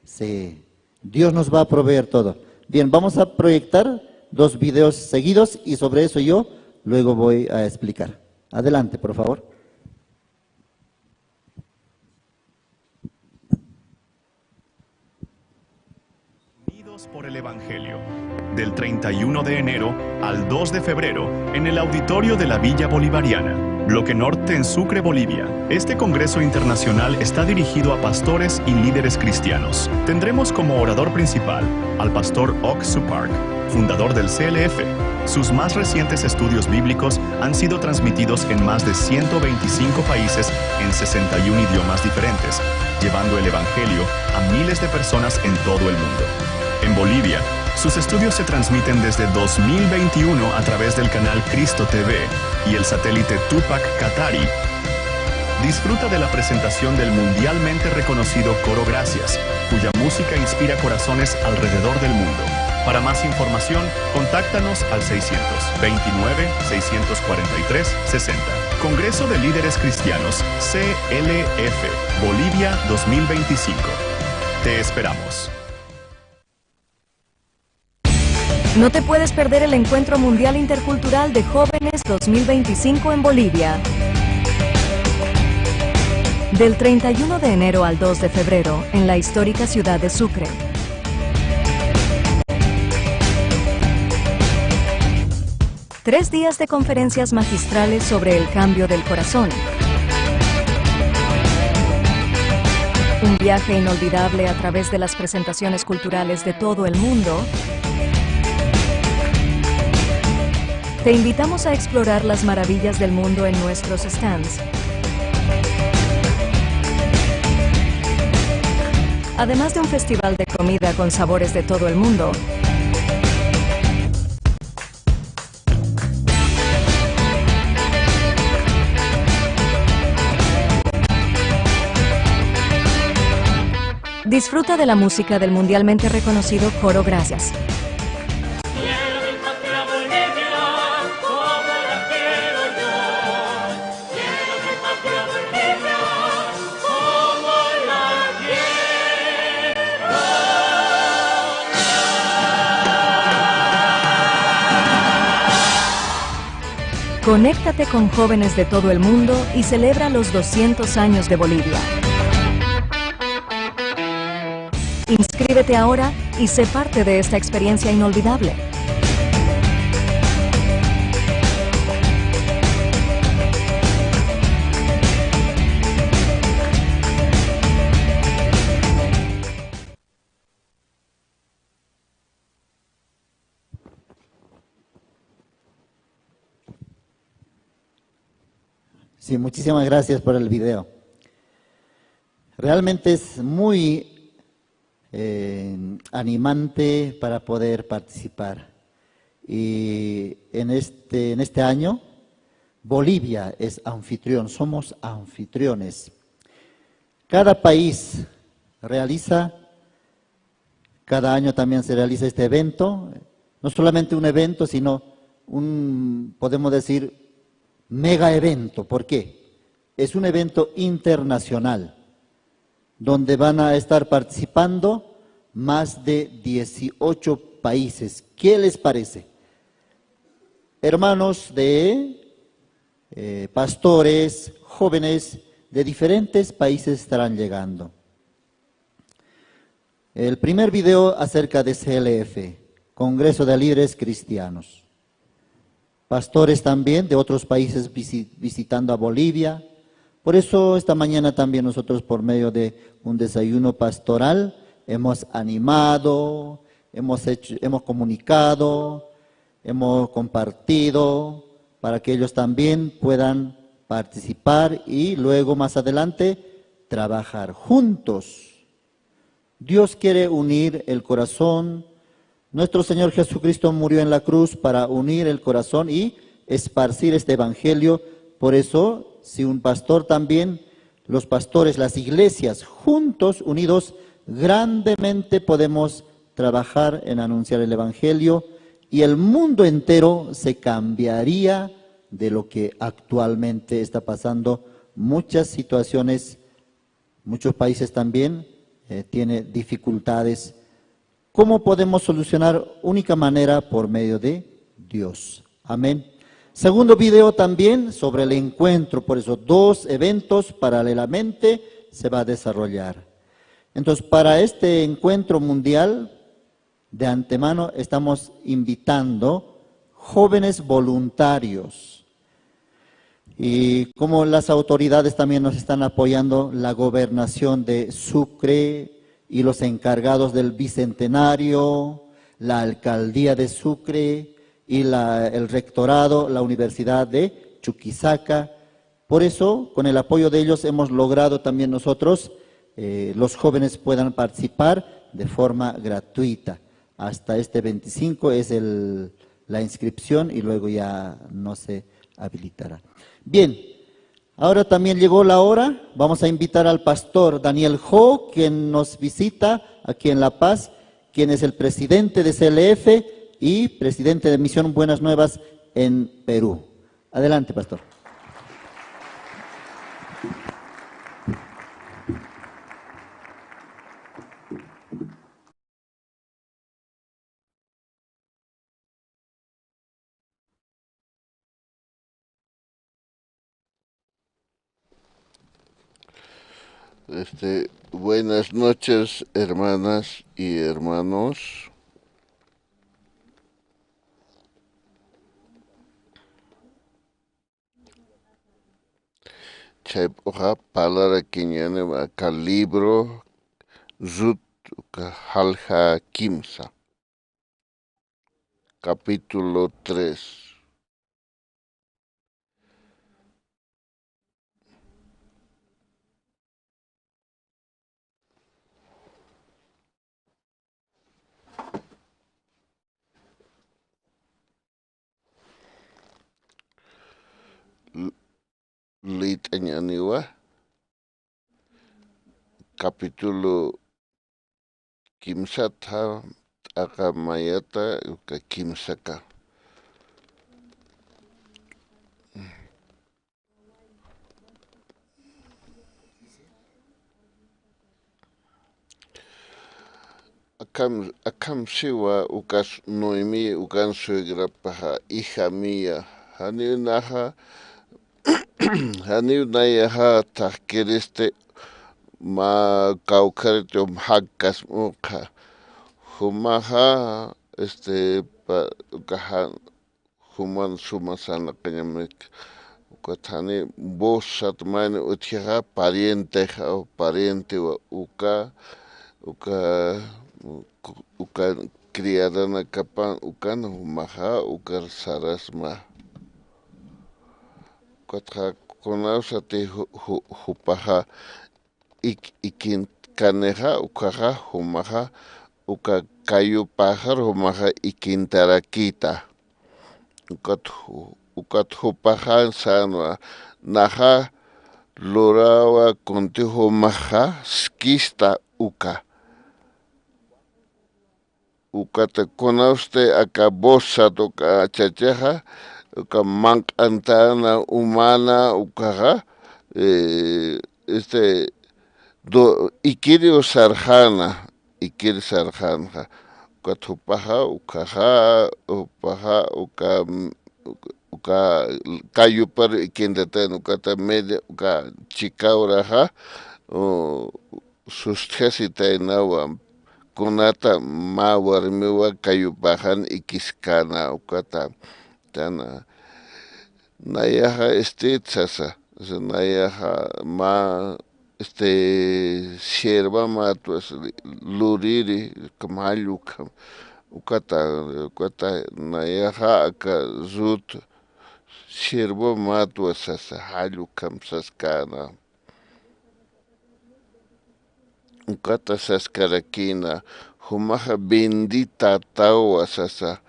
Sí. Dios nos va a proveer todo. Bien, vamos a proyectar dos videos seguidos y sobre eso yo luego voy a explicar. Adelante, por favor. Unidos por el Evangelio. Del treinta y uno de enero al dos de febrero, en el auditorio de la Villa Bolivariana, Bloque Norte, en Sucre, Bolivia. Este congreso internacional está dirigido a pastores y líderes cristianos. Tendremos como orador principal al pastor Oak Supark, fundador del C L F. Sus más recientes estudios bíblicos han sido transmitidos en más de ciento veinticinco países, en sesenta y un idiomas diferentes, llevando el evangelio a miles de personas en todo el mundo. En Bolivia, sus estudios se transmiten desde dos mil veintiuno a través del canal Cristo T V y el satélite Tupac Katari. Disfruta de la presentación del mundialmente reconocido Coro Gracias, cuya música inspira corazones alrededor del mundo. Para más información, contáctanos al seiscientos veintinueve, seiscientos cuarenta y tres, sesenta. Congreso de Líderes Cristianos, C L F, Bolivia dos mil veinticinco. Te esperamos. No te puedes perder el Encuentro Mundial Intercultural de Jóvenes dos mil veinticinco en Bolivia. Del treinta y uno de enero al dos de febrero, en la histórica ciudad de Sucre. Tres días de conferencias magistrales sobre el cambio del corazón. Un viaje inolvidable a través de las presentaciones culturales de todo el mundo. Te invitamos a explorar las maravillas del mundo en nuestros stands. Además de un festival de comida con sabores de todo el mundo, disfruta de la música del mundialmente reconocido Coro Gracias. Conéctate con jóvenes de todo el mundo y celebra los doscientos años de Bolivia. Inscríbete ahora y sé parte de esta experiencia inolvidable. Sí, muchísimas gracias por el video. Realmente es muy, eh, animante para poder participar. Y en este, en este año, Bolivia es anfitrión, somos anfitriones. Cada país realiza, cada año también se realiza este evento, no solamente un evento, sino un, podemos decir, mega evento. ¿Por qué? Es un evento internacional donde van a estar participando más de dieciocho países. ¿Qué les parece? Hermanos de, eh, pastores, jóvenes de diferentes países estarán llegando. El primer video acerca de C L F, Congreso de Líderes Cristianos. Pastores también de otros países visi-, visitando a Bolivia. Por eso esta mañana también nosotros por medio de un desayuno pastoral hemos animado, hemos hecho, hemos comunicado, hemos compartido para que ellos también puedan participar y luego más adelante trabajar juntos. Dios quiere unir el corazón. Nuestro Señor Jesucristo murió en la cruz para unir el corazón y esparcir este evangelio. Por eso, si un pastor también, los pastores, las iglesias, juntos, unidos, grandemente podemos trabajar en anunciar el evangelio y el mundo entero se cambiaría de lo que actualmente está pasando. Muchas situaciones, muchos países también, eh, tiene dificultades. ¿Cómo podemos solucionar? Única manera por medio de Dios. Amén. Segundo video también sobre el encuentro, por eso dos eventos paralelamente se va a desarrollar. Entonces, para este encuentro mundial, de antemano estamos invitando jóvenes voluntarios. Y como las autoridades también nos están apoyando, la gobernación de Sucre y los encargados del Bicentenario, la alcaldía de Sucre y la, el rectorado, la Universidad de Chuquisaca. Por eso, con el apoyo de ellos hemos logrado también nosotros, eh, los jóvenes puedan participar de forma gratuita. Hasta este veinticinco es el, la inscripción y luego ya no se habilitará. Bien, ahora también llegó la hora. Vamos a invitar al pastor Daniel Ho, quien nos visita aquí en La Paz, quien es el presidente de C L F y presidente de Misión Buenas Nuevas en Perú. Adelante, pastor. Este, buenas noches, hermanas y hermanos. Chayp'uxa parlarakiñäniwa aka libro Rut uka jalja kimsa, capítulo tres. L-, liyt'añäniwa, capítulo kimsatxa, t'aqa mayata, uka kimsaka. Akham, akham siwa ukas Noemí, ukan suegrapaxa, hija mía, janiw naxa, janiw nayaxa thaqkiristi mä kawkhariti jakkas uka. Jumaxa, este, pa-, ukaxa, juman suma sarnaqañamik. Ukat jani voz sat mayni utjixa, parientexa, parientewa uka, uka, uka criadanakapan, ukan jumaxa, ukar sarasma. Ukatxa kunawsati ju-, ju-, jupaxa ik-, ikinkanixa, ukaxa jumaxa, uka kayupaxar jumaxa ikintarakita. Ukat ju-, ukat jupaxa sänwa, naxa lurawa kunti jumaxa skista uka. Ukat kunawsti aka voz sat uka chachaxa, uka manq'antäna, umäna ukaxa, eh, este, do-, ikiriw sarxäna, ikir sarxänxa. Ukat jupaxa, ukaxa, jupaxa, uka, uka kayupar ikintatayna, ukata media, uka chika uraxa, u, sustjasitaynawa, kunata mä warmiwa kayupaxan ikiskana, ukata, tana, nayaxa, este, sasa, nayaxa mä, este, sierva mätwa, luriri, mayukham, ukata, ukata, nayaxa aka Rut sierva mätwa sasa, mayukham saskana. Ukata saskarakïna, jumaxa benditätawa sasa,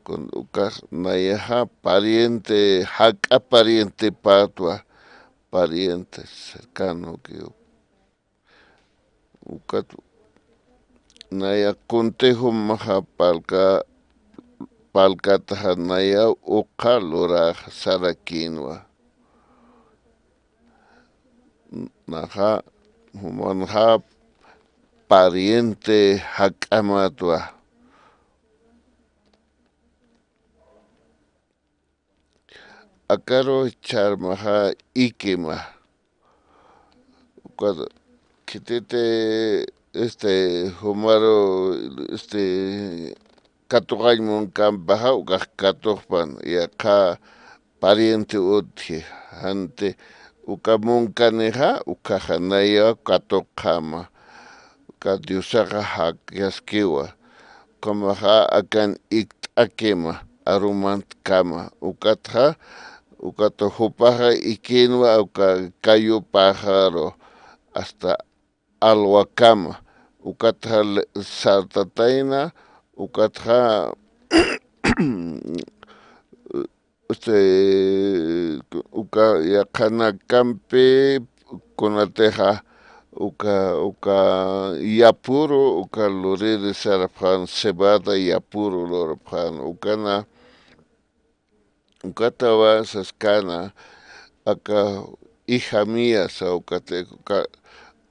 kun ukax nayaxa pariente, jak'a parientepätwa, pariente cercano que ukat naya consejo jumaxa parlka, parlkataxa naya uqha lurax sarakïnwa. Naxa, jumanxa pariente jak'amatwa. Akaru charmaxa ikima. Ukat khititi, este, jumaru, este, katuqañ munkampaxa, ukax katuqpan, yaqha pariente utji, janti uka munkanixa, ukaxa nayaw katuqjama, uka Diosaxa jakyaskiwa, ukhamaxa akan ikt'akima, arumantkama, ukatxa, ukata jupaxa ikinwa, uka kayupaxaru, hasta alwakama, ukatxa le-, sartatayna, ukatxa, este, uka yaqhanakampi kunatixa, uka, uka yapuru, uka luriri sarapxan, cebada yapuru lurapxan, ukana, ukatawa saskana, aka hija mía sa, ukata, uka,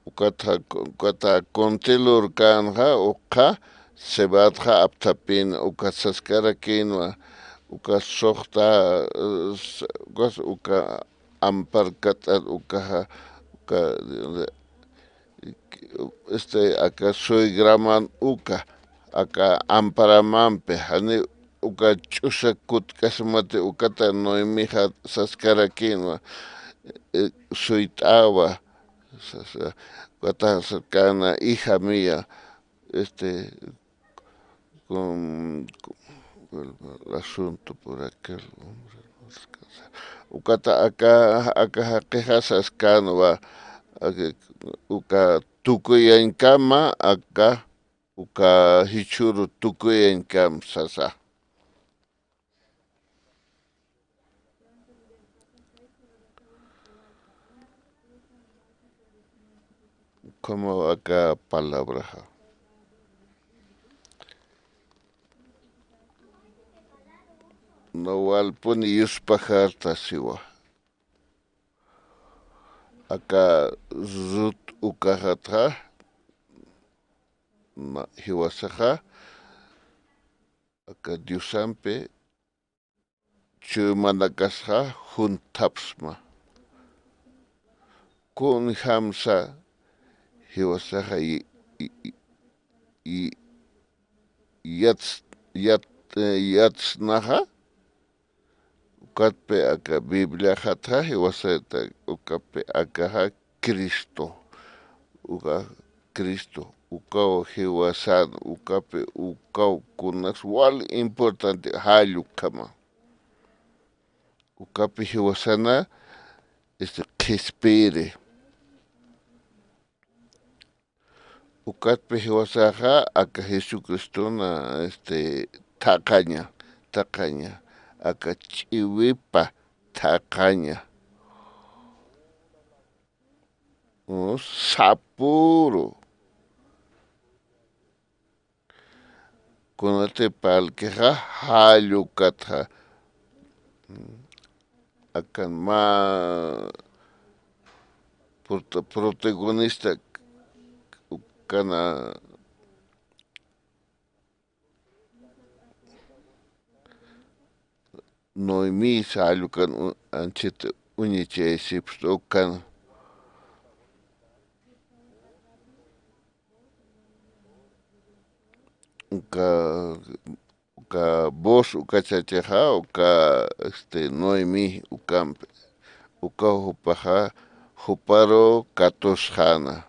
ukata, ukata conte lurkänxa, uqha cebadxa apthapïn, uka saskarakïnwa, uka suxta, eh, s-, ukas, uka amparkat'at, ukaxa, uka, este, aka suegraman uka, aka amparamampi, jani uka ch'usa kutk'asmati ukata Noemixa saskarakïnwa, eh, suyt'awa, sasa, ukata saskana, hija mía, este, con, con, vuelvo al asunto por aquel hombre, ¿no? Descansar. Ukata aka, aka jaqixa saskänwa, aka, uka tukuyañkama, aka, uka jichhüru tukuyañkam sasa. Ukhamaw aka palabraxa. Nawalpuni yuspajarta siwa. Aka Rut ukaxatxa, na, jiwasaxa, aka Diosampi chuymanakasxa junthapsma. Kunjamsa jiwasaxa y, y, y, y, yats-, yat-, eh, yatsnaxa, ukatpi aka Bibliaxatxa jiwasayta, ukatpi akaxa Cristo, uka Cristo, ukaw jiwasan, ukapi, ukaw kunas wal importante, jall ukhama. Ukapi jiwasana, este, qhispiri. Ukatpi jiwasaxa aka Jesucristona, este, thaqhaña, thaqhaña, aka ch'iwipa thaqhaña. Mm, sapüru. Kunatï parlkixa, jall ukatxa. Akan mä prota-, protagonista ukana Noemí sä jall ukan u-, anchhit uñichayasipxta ukan. Uka, uka Booz uka chachaxa, uka, este, Noemí ukampi, uka jupaxa, juparu katusxäna.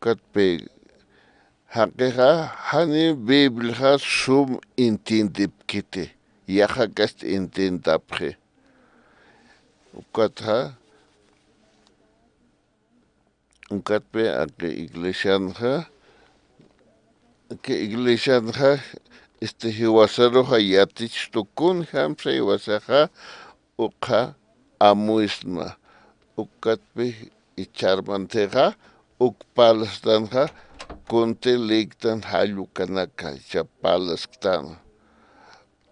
Ukatpi, jaqixa, jani Bibliaxa sum entiendipkiti, yaqha kasti entiendapxi. Ukatxa, ukatpi, aka iglesianxa, aka iglesianxa, este, jiwasaruxa yaticht'u kunjamsa jiwasaxa, ukkha amuysma. Ukatpi, icharmantixa, uk parlastanxa, kunti lïktan jall ukanaka, cha parlasktan.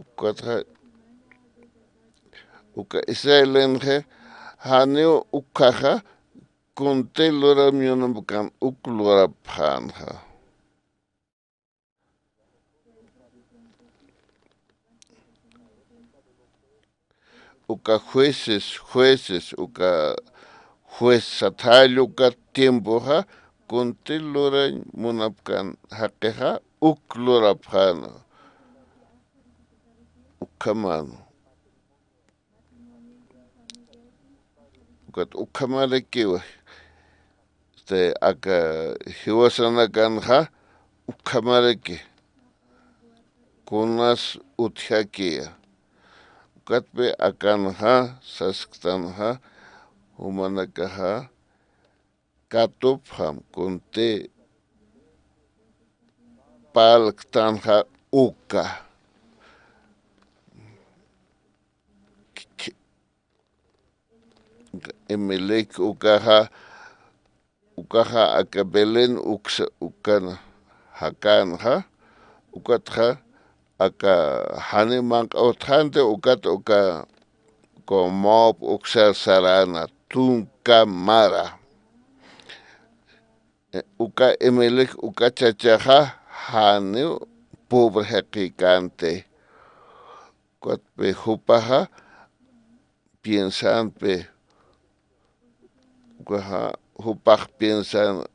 Ukatxa, uka Israelenxa, janiw ukkhaxa, kunti luram munamkan uk lurapxänxa. Uka jueces, jueces, uka juez sat jall uka tiempoxa, kunti lurañ munapkan jaqixa, uk lurapxäna. Ukhamäna. Ukat ukhamarakiwa. Este, aka jiwasanakanxa ukhamaraki. Kunas utjakiya. Ukatpi akanxa, sasktanxa, jumanakaxa, katupxam, kunti parlktanxa uka. Emelec ukaxa, ukaxa aka Belén uksa, ukan jakänxa, ukatxa aka jani manq'a utjänti, ukat uka, uka Moab uksar saräna, tunka mara. E, uka Emelec uka chachaxa janiw pobre jaqïkänti. Ukatpi jupaxa piensänpi, ukaxa jupax piensan,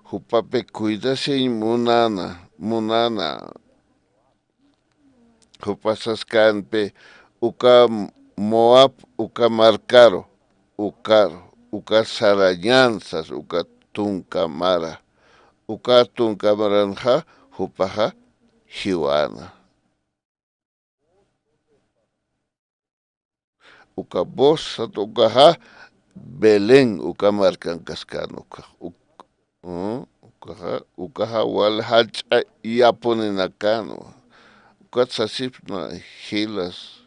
jupapi cuidasiñ munana, munana. Jupa saskänpi, uka Moab, uka markaru, ukaru, uka sarañän sas, uka tunka mara, uka tunka maranxa, jupaxa jiwäna. Uka Booz sat ukaxa Belén uka markankaskän ukax. Uk-, mm, ukaxa, ukaxa wal jach'a yapuninakanwa. Ukat sasipxsna jilas,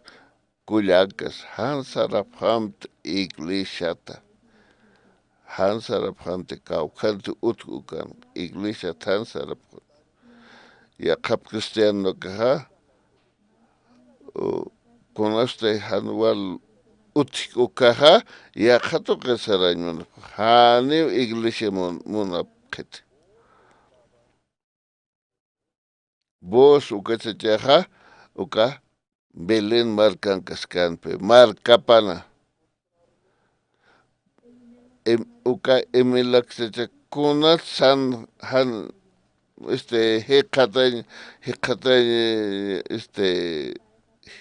kullakas, jan sarapxamti iglesiata. Jan sarapxamti kawkhanti utj ukan, iglesiat jan sarapxamti. Yaqhap cristianokaxa, u, kunasti jan wal utjki ukaxa, yaqha tuqi sarañ munapxi, janiw iglesia mun-, munapxiti. Booz uka chachaxa, uka Belén markankaskänpi, markapana. Em, uka Emelec chacha kunat san jan, este, jikxatañ, jikxatañ, este,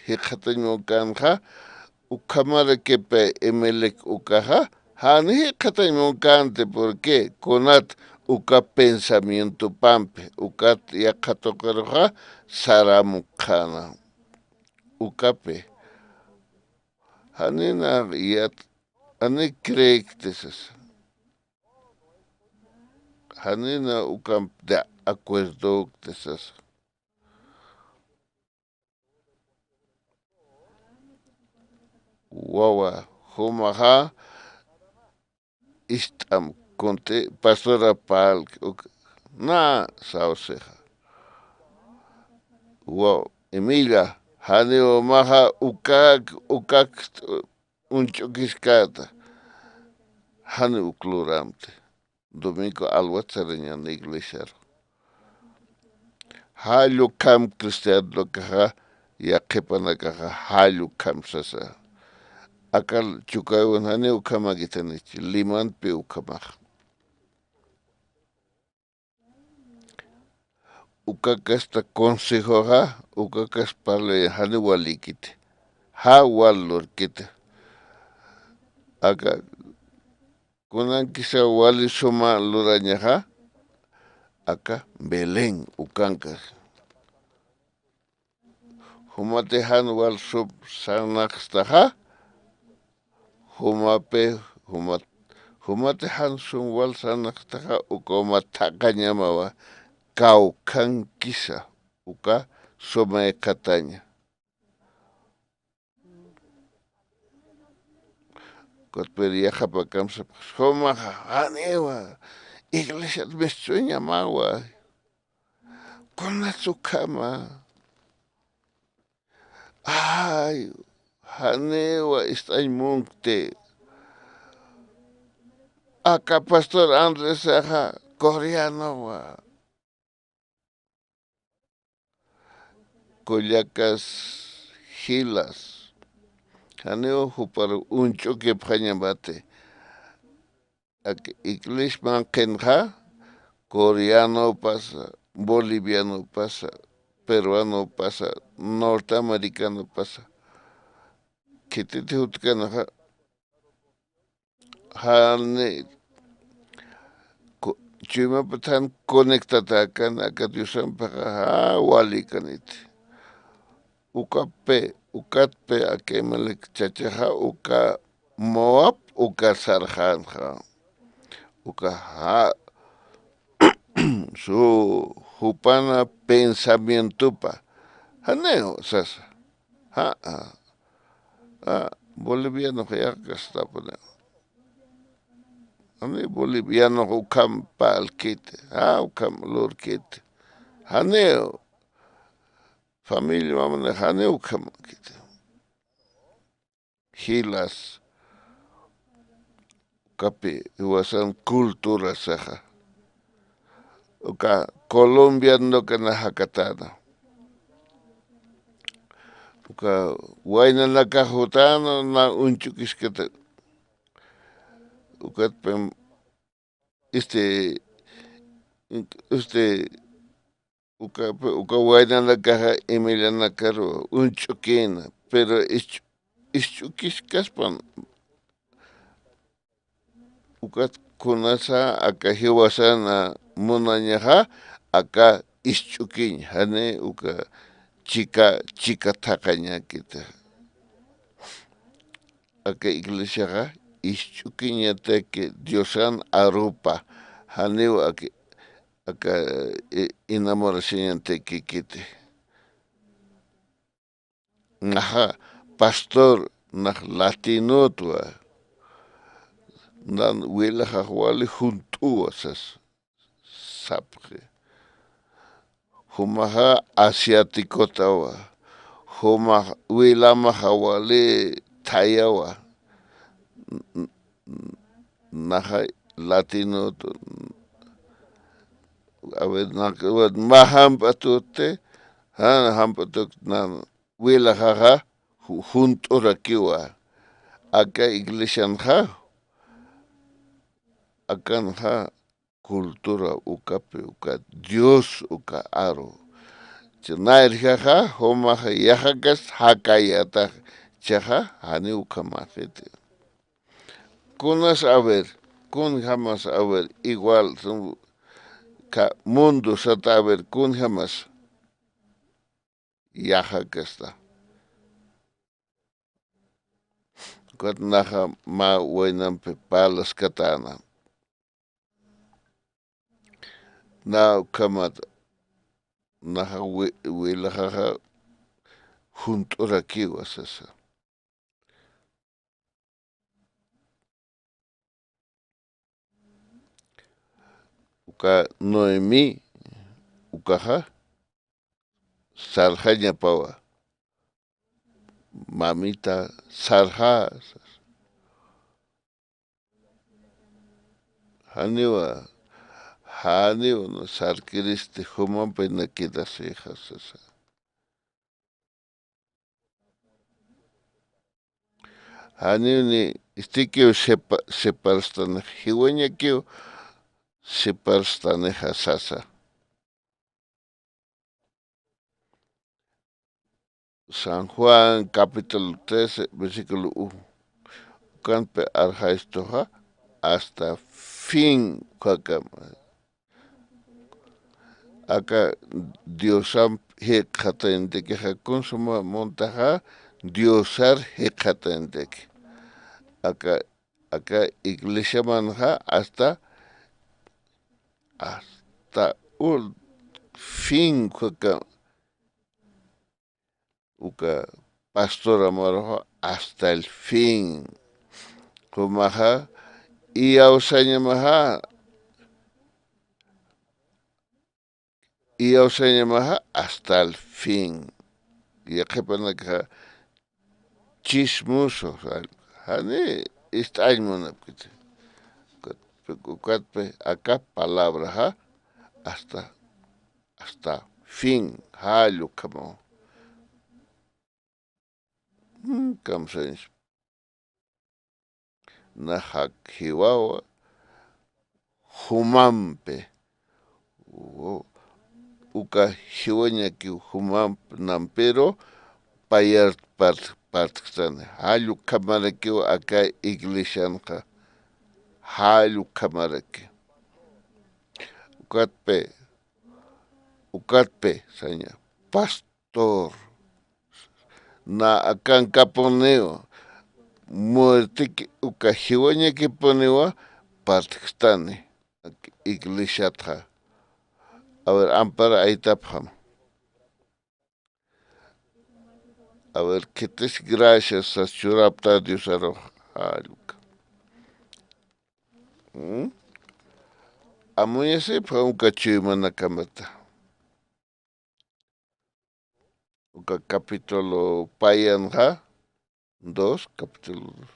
jikxatañ munkänxa, ukhamarakipi Emelec ukaxa, jani jikxatañ munkänti, porque kunat uka pensamientopampi, ukat yaqha tuqiruxa saramukxäna. Ukapi. Janina yat-, jani creekti sasa. Janina ukamp de acuerdokti sasa. Wawa, jumaxa, ist'am, kunti, pastora parlki, uk-, na, sawsixa. Waw, Emilia, janiw jumaxa, ukak, ukak, uñch'ukiskäta, jani uk luramti. domingo alwat sarañan iglesiaru. Jall ukham cristianokaxa, yaqhipanakaxa jall ukham sasa. Aka Chukaywan janiw ukhamäkitanich, Limanpi ukhamax. Uka kasta consejoxa, uka kas parlaña janiw walïkiti. Jä wal lurkiti. Aka kunankisa wali suma lurañaxa, aka Belén ukankas. Jumati jan wal sum sarnaqstaxa, jumapi, jumat-, jumati jan sum wal sarnaqstaxa, uka uma thaqañamawa, kawkhankisa, uka sumay qataña. Kutpir yaqhap akham sapxi, jumaxa, janiwa, iglesiat mistuñamawa. Kunats ukhama. Ay, janiwa ist'añ munkti. Aka pastor Andresaxa coreanowa. Kullakas jilas. Janiw jupar uñch'ukipxañamati. Ak iglesia manqhinxa, coreanopasa, bolivianopasa, peruanopasa, norteamericanopasa, khititi jutkanaxa, jani ku-, chuymapat jan conectatäkani aka Diosampaxa, jä walïkaniti. Ukapi, ukatpi aka Abimelec chachaxa, uka Moab, uka sarxänxa. Uka jä, su jupana pensamientopa. Janiw sasa. Jä, jä. Bolivianox yaqhakastapuniw. Jani bolivianox ukham parlkiti. Jä, ukham lurkiti. Janiw. Familia mamani janiw ukhamäkiti. Jilas. Ukapi jiwasan culturasaxa. Uka colombianokanakax jakatäna. Uka waynanakax jutäna, na uñch'ukiskata. Ukatpim, este, este, uka, uka waynanakaxa imillanakaru uñch'ukïna, pero isch'u-, isch'ukiskaspan. Ukat kunasa aka jiwasana munañaxa, aka isch'ukiñ, jani uka chika, chika thaqañäkiti. Aka iglesiaxa isch'ukiñataki Diosan arupa, janiw aka, aka, e, enamoracionantakikiti. Naxa pastor, nax latinotwa, nan wilaxax wali junt'uwa sas, sapxi. Jumaxa asiaticotawa, jumax wilamaxa wali thayawa. Naxa latinotu, a ver, na, ma jamp'atuti, jan jamp'atuk, nan wilaxaxa ju-, junt'urakiwa. Aka iglesianxa, akanxa cultura ukapi, uka Dios uka aru. Chay nayrjaxa, jumaxa yaqhakas jakayätax, chhaxa janiw ukhamäkiti. Kunas, a ver, kunjamas, a ver, igual, ka-, mundo sata, a ver, kunjamas. Yaqhakasta. Ukat naxa mä waynampi parlaskatäna. Na ukhamat, naxa wi-, wilaxaxa junt'urakiwa sasa. Uka Noemí, ukaxa sarxañapawa. Mamita sarxa, sas. Janiwa, janiw sarkiristi, jumampi na quedasïxa sasa. Janiw ni istikiw sepa-, separstanixa, jiwañakiw separstanixa sasa. San Juan capítulo trece, versículo uno. Ukanpi arxaystuxa hasta fin ukakama. Aka Diosamp jikxatañatakixa, kuns muntaxa Diosar jikxatañataki. Aka, aka iglesiamanxa hasta, hasta ul-, fin ukaka, uka pastor amaruxa hasta el fin. Jumaxa iyawsañamaxa, iyawsañamaxa hasta el fin. Yaqhipanakaxa chismoso, jani ist'añ munapkiti. Ukatpi aka palabraxa hasta, hasta fin, jall ukhamaw. Mm, kamsañs. Naxak jiwawa jumampi. U-, uka jiwañakiw jumamp nampiru payar part-, partkstani. Jall ukhamarakiw aka iglesianxa. Jall ukhamaraki. Ukatpi, ukatpi, saña. Pas-, tor. Na akankapuniwa, muerteki uka jiwañakipuniwa partkstani, iglesiatxa. A ver, ampara aytapxam. A ver, khitis gracias sas churapta Diosarux, jall uka. ¿Mm? Amuyasipxam uka chuymanakamata. Uka capítulo payanxa, dos, capítulo dos.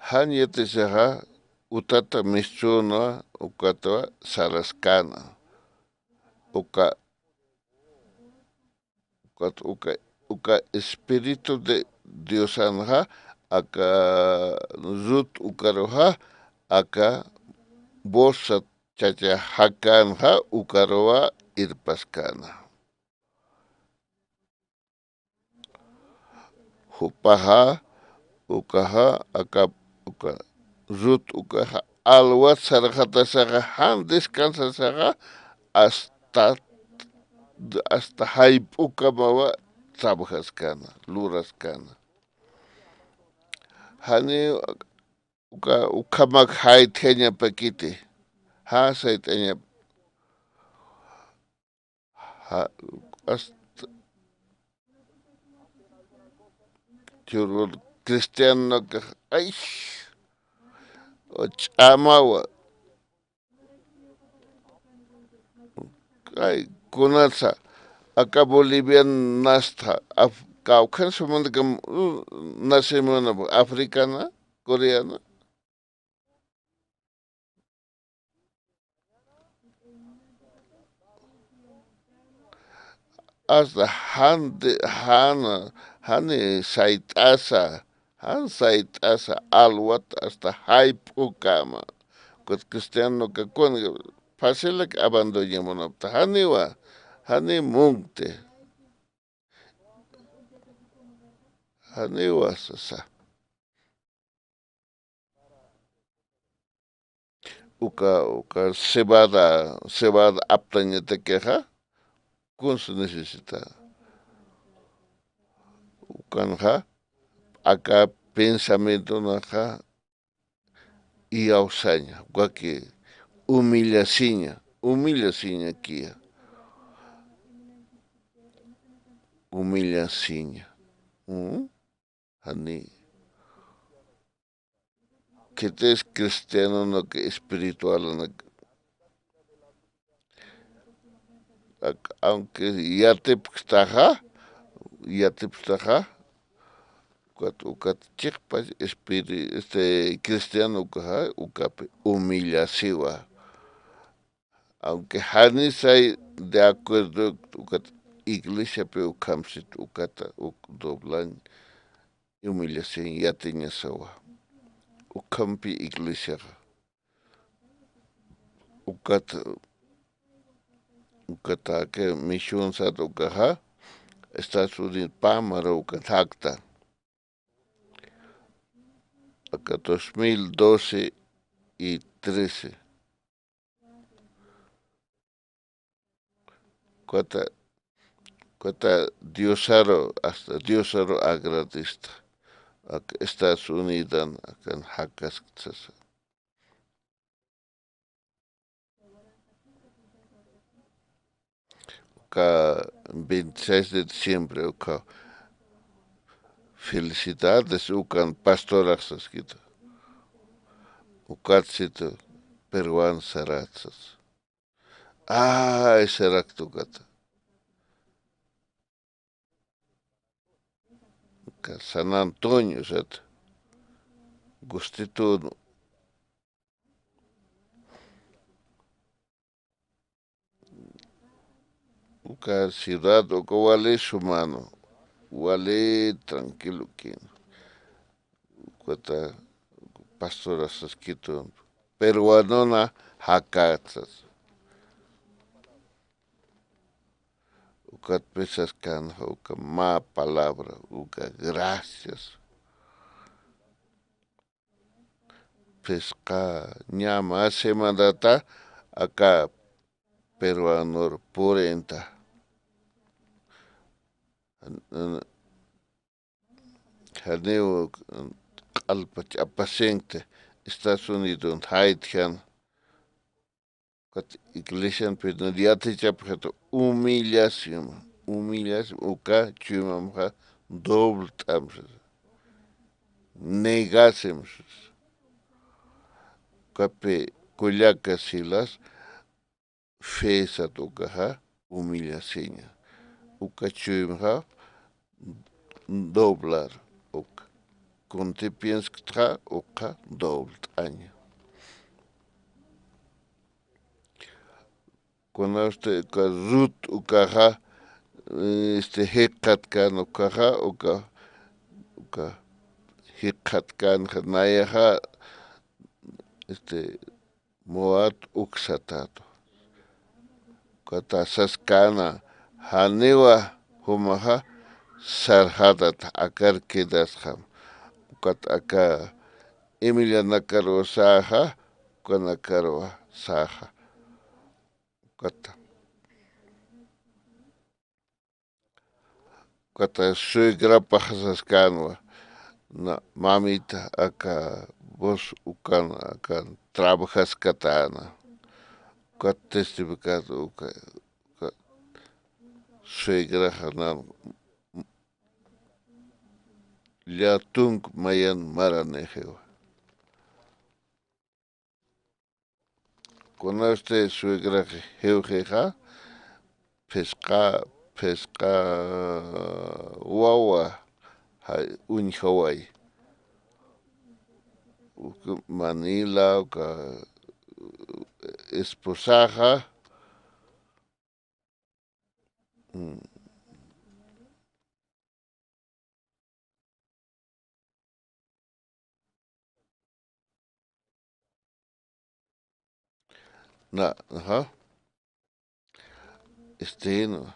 Jan yatisaxa utata mistuna ukatwa saraskäna. Uka Ukat uka, uka Espíritu de Diosanxa, aka Rut ukaruxa, aka voz chacha jakänxa ukaruwa irpaskäna. Jupaxa, ukaxa, aka, uka Rut ukaxa, alwat sarxatasaxa, jan descansasaxa, hasta, hasta jayp'ukamawa trabajaskäna, luraskäna. Jani uka, ukhamak jaytjañapakiti, ja, sayt'añap-, ja, hasta, churur cristianokax, ay, ch'amawa. Ay, kunatsa, aka Bolivian nasta, af-, kawkhan sumanakam, uh, nasimuna, africana, coreana. Hasta jan de, jan, jani sayt'asa, jan sayt'asa, alwat hasta jayp'ukama. Ukat cristiano kakun, facilak abandoñamunapta, janiwa, jani munkti. Janiwa sasa. Uka, uka cebada, cebada aptañatakixa, kunsa necesita. Ukanxa, aka pensamientonaxa, iyawsaña, waki humillasiña, humillasiñakiya. Humillasiña. ¿Mm? Jani. Khitis cristianonak espiritualanak. Ak-, aunque yatipkstaxa, yatipkstaxa, Ukat, ukat chiqpach espiri-, este, cristiano ukaxa, ukapi humillasiwa. Aunque janisay de acuerdo, ukat iglesiapi ukhamsit, ukata, uk doblan, humillación yatiñasawa. Ukhampi iglesiaxa. Ukat, ukataki misión sat ukaxa, Estados Unidos pamara ukat jakta. Aka dos mil doce y trece. Kata, kata Diosaru, hasta Diosaru agradista. Ak Estados Unidan, akan jakaskta sasa. Uka veintiséis de diciembre, uka felicidades, ukan pastorax saskitu. Ukat situ, peruan sarat sas. Ay, sarakta ukata. Uka San Antonio sat. Gustitun. Uka ciudad, uka wali sumano. Wali tranquilo kin. Ukata pastora saskitu. Peruanona jakatsas. Ukat pesas kan, uka mä palabra, uka gracias. Phisqa ña mä semanata aka peruanor purïnta. Janiw q'alpach apasinkti Estados Unidos jaytjan. Ukat iglesian pidun yatichapxit humillación, humillación, uka chuymamxa doble t'amsa, negasim. Ukapi kullaka Silas, fe sat ukaxa humillación. Uka chuymxa doblar, uka. Kunti piensktxa uka doble t'aña. Kunasti uka Rut ukaxa, este, jikxatkan ukaxa, uka, uka jikxatkanxa nayaxa, este, Moab uksatätu. Ukat saskäna, janiwa jumaxa sarxatat akar quedasxam. Ukat aka Emilianakaruw säxa, ukanakaruw säxa. Ukata. Ukata suegrapax saskänwa, na, mamita, aka vos ukan, akan trabajaskatäna. Ukat testificar uka, uka suegraxa nan llätunk mayan maranixiwa. Kunasti suegrax jiwxixa, phisqa, phisqa wawa, ja, uñjaway. Uka Manila, uka esposaxa, mm, na, ajá. Este, no.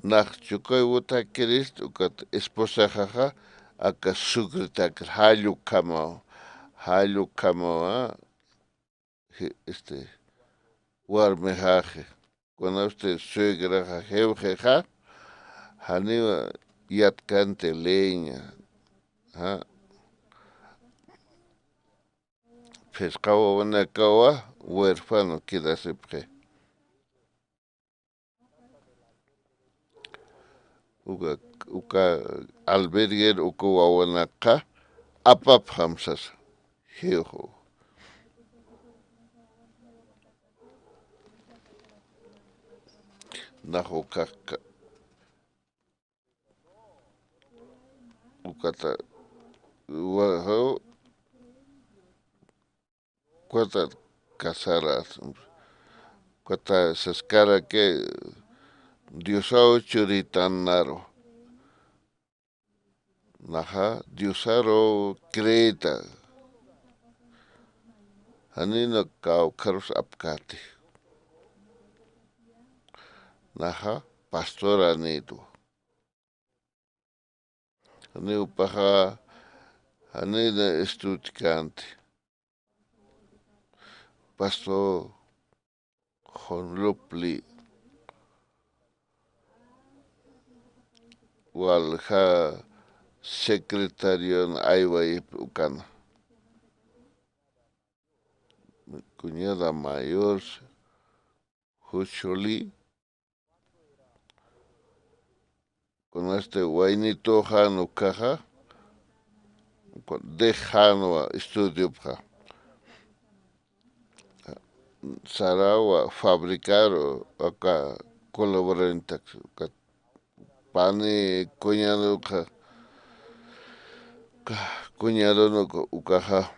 Nax chukay wutakirist, ukat esposaxaxa, aka sucritakir, jall ukhamaw, jall ukhamawa, je-, este, warmixaxi. Kunasti suegraxa jiwxixa, janiw yatkanti leña, ja. Phisqa wawanakawa huérfano quedasipxi. Uka, uka alberguer uka wawanakxa apapxam sasa, jiwxu. Nax ukax ka-, ukata wa-, jaw-, ukat casarasï, ukat saskaraki Diosaw churitan naru. Naxa Diosaru creeta. Janina kawkharus apkäti. Naxa pastoranïtwa. Janiw jupaxa, janina estudianti. Pastor Jonlupli walja secretarion aywayip ukana. Cuñada mayor, Juchuli, kunasti waynituxan ukaxa, dejxanwa estudiopxa. Sarawa fabricaru aka colaborantak, uka pani cuñaduxa, uka cuñadun uka, ukaxa,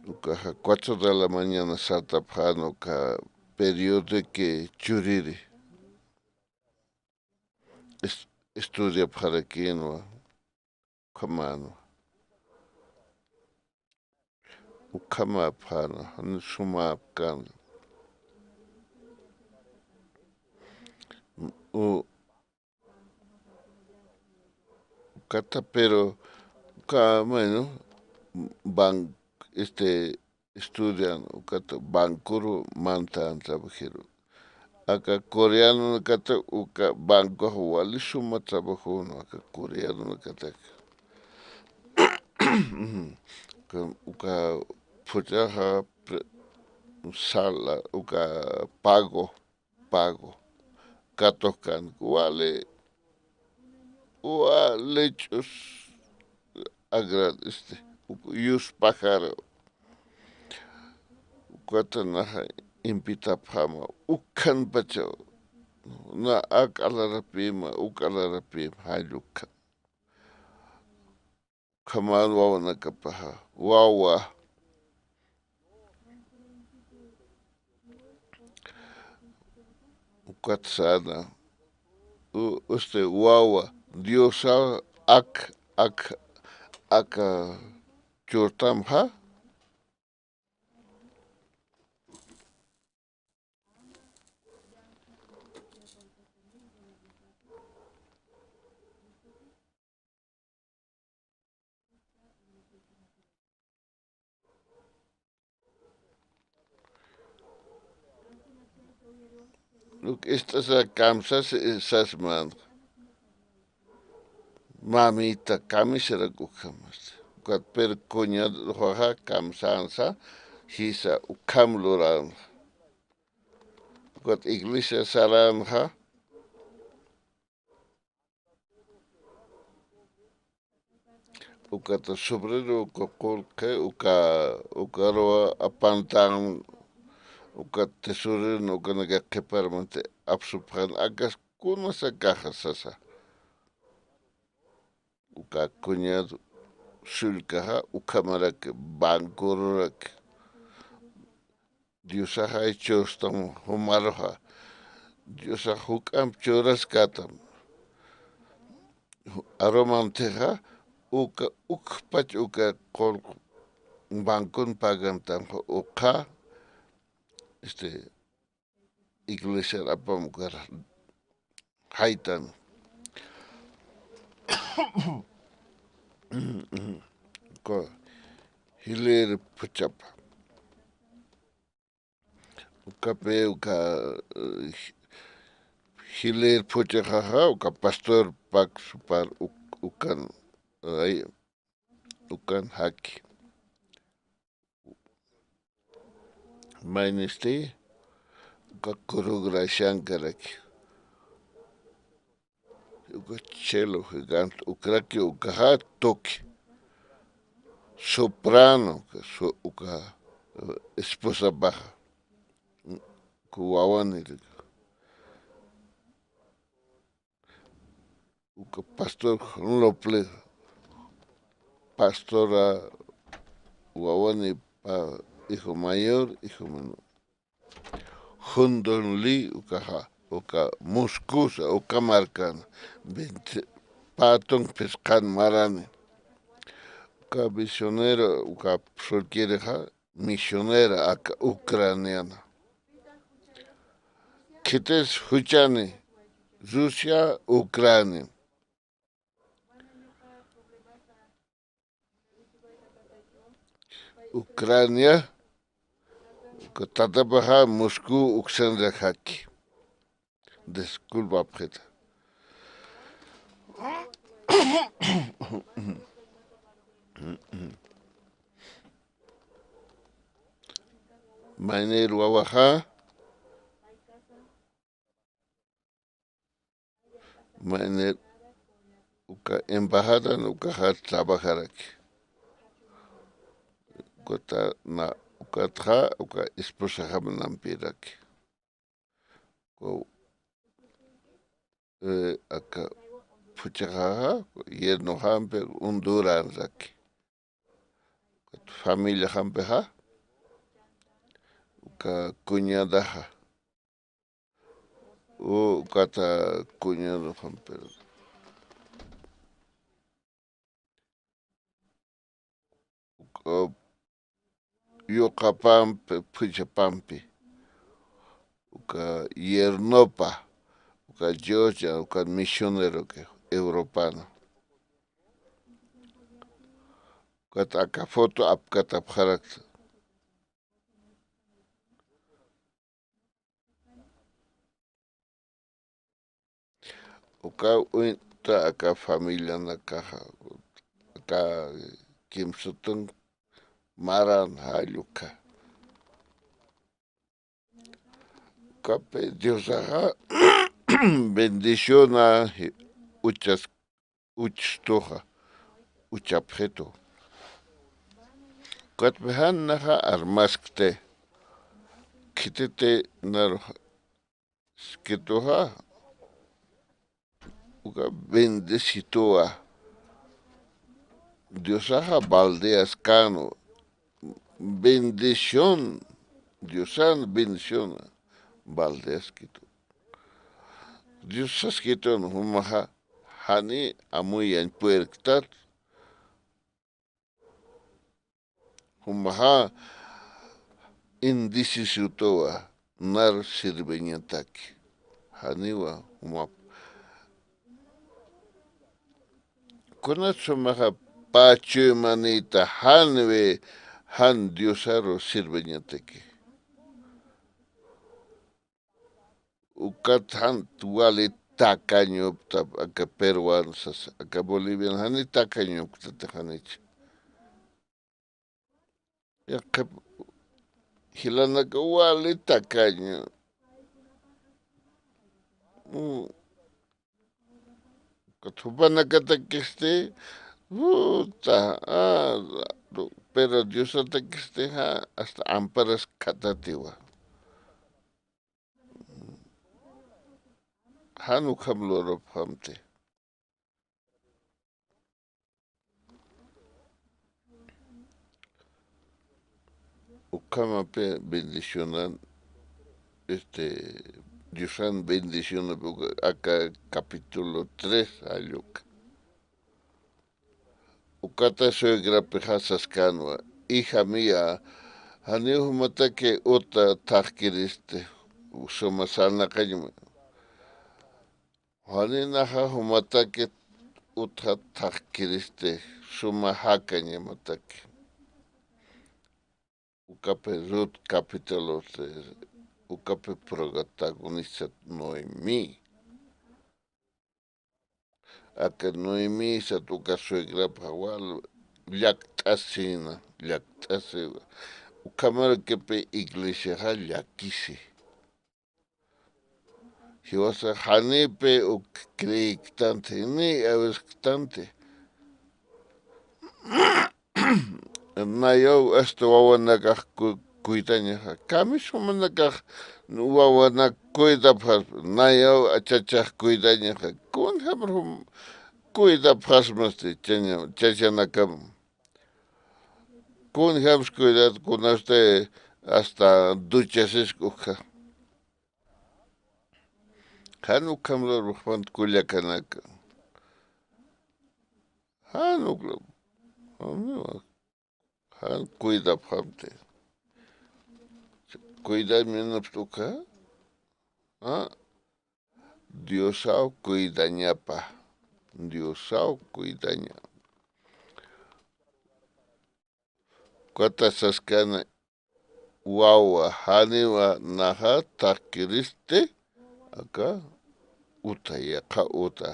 ukaxa cuatro de la mañana sartapxan uka periodique churiri. Es-, estudiapxarakïnwa, ukhamanwa. Ukhamapxänwa, jan sumäpkänwa. U-, ukata, pero, uka, bueno, ban-, este, estudian, ukat bancoru mantan trabajero. Aka coreanonakata uka bancox wali suma trabajona, aka coreanonakataki. Uka, uka phuchhaxa pre-, sala, uka pago, pago. Katuxkan, wali, wali ch'us agrad-, este, uk-, yuspaxaru. Ukata naxa invitapxäma, ukhanpachaw. Na ak alarapïma, uk alarapïma, jall ukhan. Ukhaman wawanakapaxa, wawa. Ukat säna, u-, este, wawa, Diosaw ak, ak, aka churtamxa. Uk ist'asa kamsas, sas man. Mamita, kamisarak ukhamas. Ukat pero cuñado juxa kamsansa, jisa ukham luran. Ukat iglesia saranxa, ukat sobrero, uka qullqi, uka, ukaruwa apantan, ukat tesorero, ukanaka qhiparmanta apsupxan, akas kunasakaxa sasa. Uka cuñado sullkaxa, ukhamarak bancorurak. Diosax ay chustam jumaruxa. Diosax juk'amp churaskätam. Arumantixa, uka, ukpach uka qullq bancon pagantanxa, uka, este, iglesiar apam ukar jaytan. Uka jilïr phuchhapa. Ukapi uka, eh, jilïr phuchhaxaxa, uka pastor pak supar uk-, ukan, ay, ukan jaki. Maynisti, uka congregación karaki. Uka cello gigante, ukaraki, ukaxa tuki. Soprano, uka so-, uka, eh, esposapaxa. Uka wawaniraki. Uka pastor Lople. pastora wawanipa hijo mayor, hijo menor. Jundun Li ukaxa, uka Moscú sa, uka markan, veinte, pä tun phisqan marani. Uka misionero, uka psullkirixa, misionera aka Ucraniana. Khitis juchani, Rusia, Ucrania. Ucrania, uka tatapaxa Moscú uksanrakaki. Disculpapxita. Maynir wawaxa, maynir uka embajadan ukaxa trabajaraki. Ukata na, ukatxa, uka esposaxam nampiraki. Uka, eh, aka phuchhaxaxa, yernoxampi Honduranraki. Ukat familiaxampixa, uka cuñadaxa. U, ukata cuñadoxampi. Uka yuqapampi, phuchhapampi. Uka yernopa, uka Georgia, uka misionero que europano. Ukat aka foto apkatapxarakta. Uka uñta aka familianakaxa, aka kimsatun maran jalluka. Ukapi Diosaxa bendiciona uchas, uchstuxa, uchapxitu. Ukatpi jan naxa armaskti, khititi naruxa, escritoxa, uka bendecituwa. Diosaxa baldeaskänwa. Bendición, Diosan bendición, baldeaskitu. Diosaskitun jumaxa jani amuyañ puerktat. Jumaxa indecisión tuwa, nar sirviñataki. Janiwa jumap. Kunat sumaxa pä chuymanïta janwi jan Diosaru sirviñataki. Ukat jan wali takañupta aka peruano sasa, aka boliviano, jani takañupktati janich. Yaqhip jilanaka wali takañu. Mm. Ukat jupanakatakisti, puta, ah, pero Diosatakisti, ja, hasta amparas khatatiwa. Jan ukham lurapxamti. Ukhamapi bendicionan, este, Diosan bendiciona, aka capítulo tres jalluka. Ukata suegrapixa saskänwa, hija mía, janiw jumataki uta thaqkiristi, suma sarnaqañma. Jani naxa jumataki utxa thaqkiristi, suma jakañamataki. Ukapi Rut capítulo tres, ukapi protagonista Noemí. Aka Noemí sat uka suegrapxa wal llakt'asina, llakt'asi. Ukhamarukipi iglesiaxa llakisi. Jiwasa janipi uk creektanti, ni awisktanti. Nayaw hasta wawanakax ku-, cuidañaxa. Kamisma jumanakax wawanak cuidapxasma, nayaw chachax cuidañaxa. Kunjamar jum-, cuidapxasmasti chaña-, chachanakam. Kunjams cuidad, kunasti hasta duchasisk ukha. Jan ukham lurpxpant kullakanaka. Jan ukla, amiwa, jan cuidapxamti. Cuidar minapst ukha. ¿Ah? Diosaw cuidañapa. Diosaw cuidaña. Ukata saskani wawa janiwa naxa taqkiristi aka uta, yaqha uta.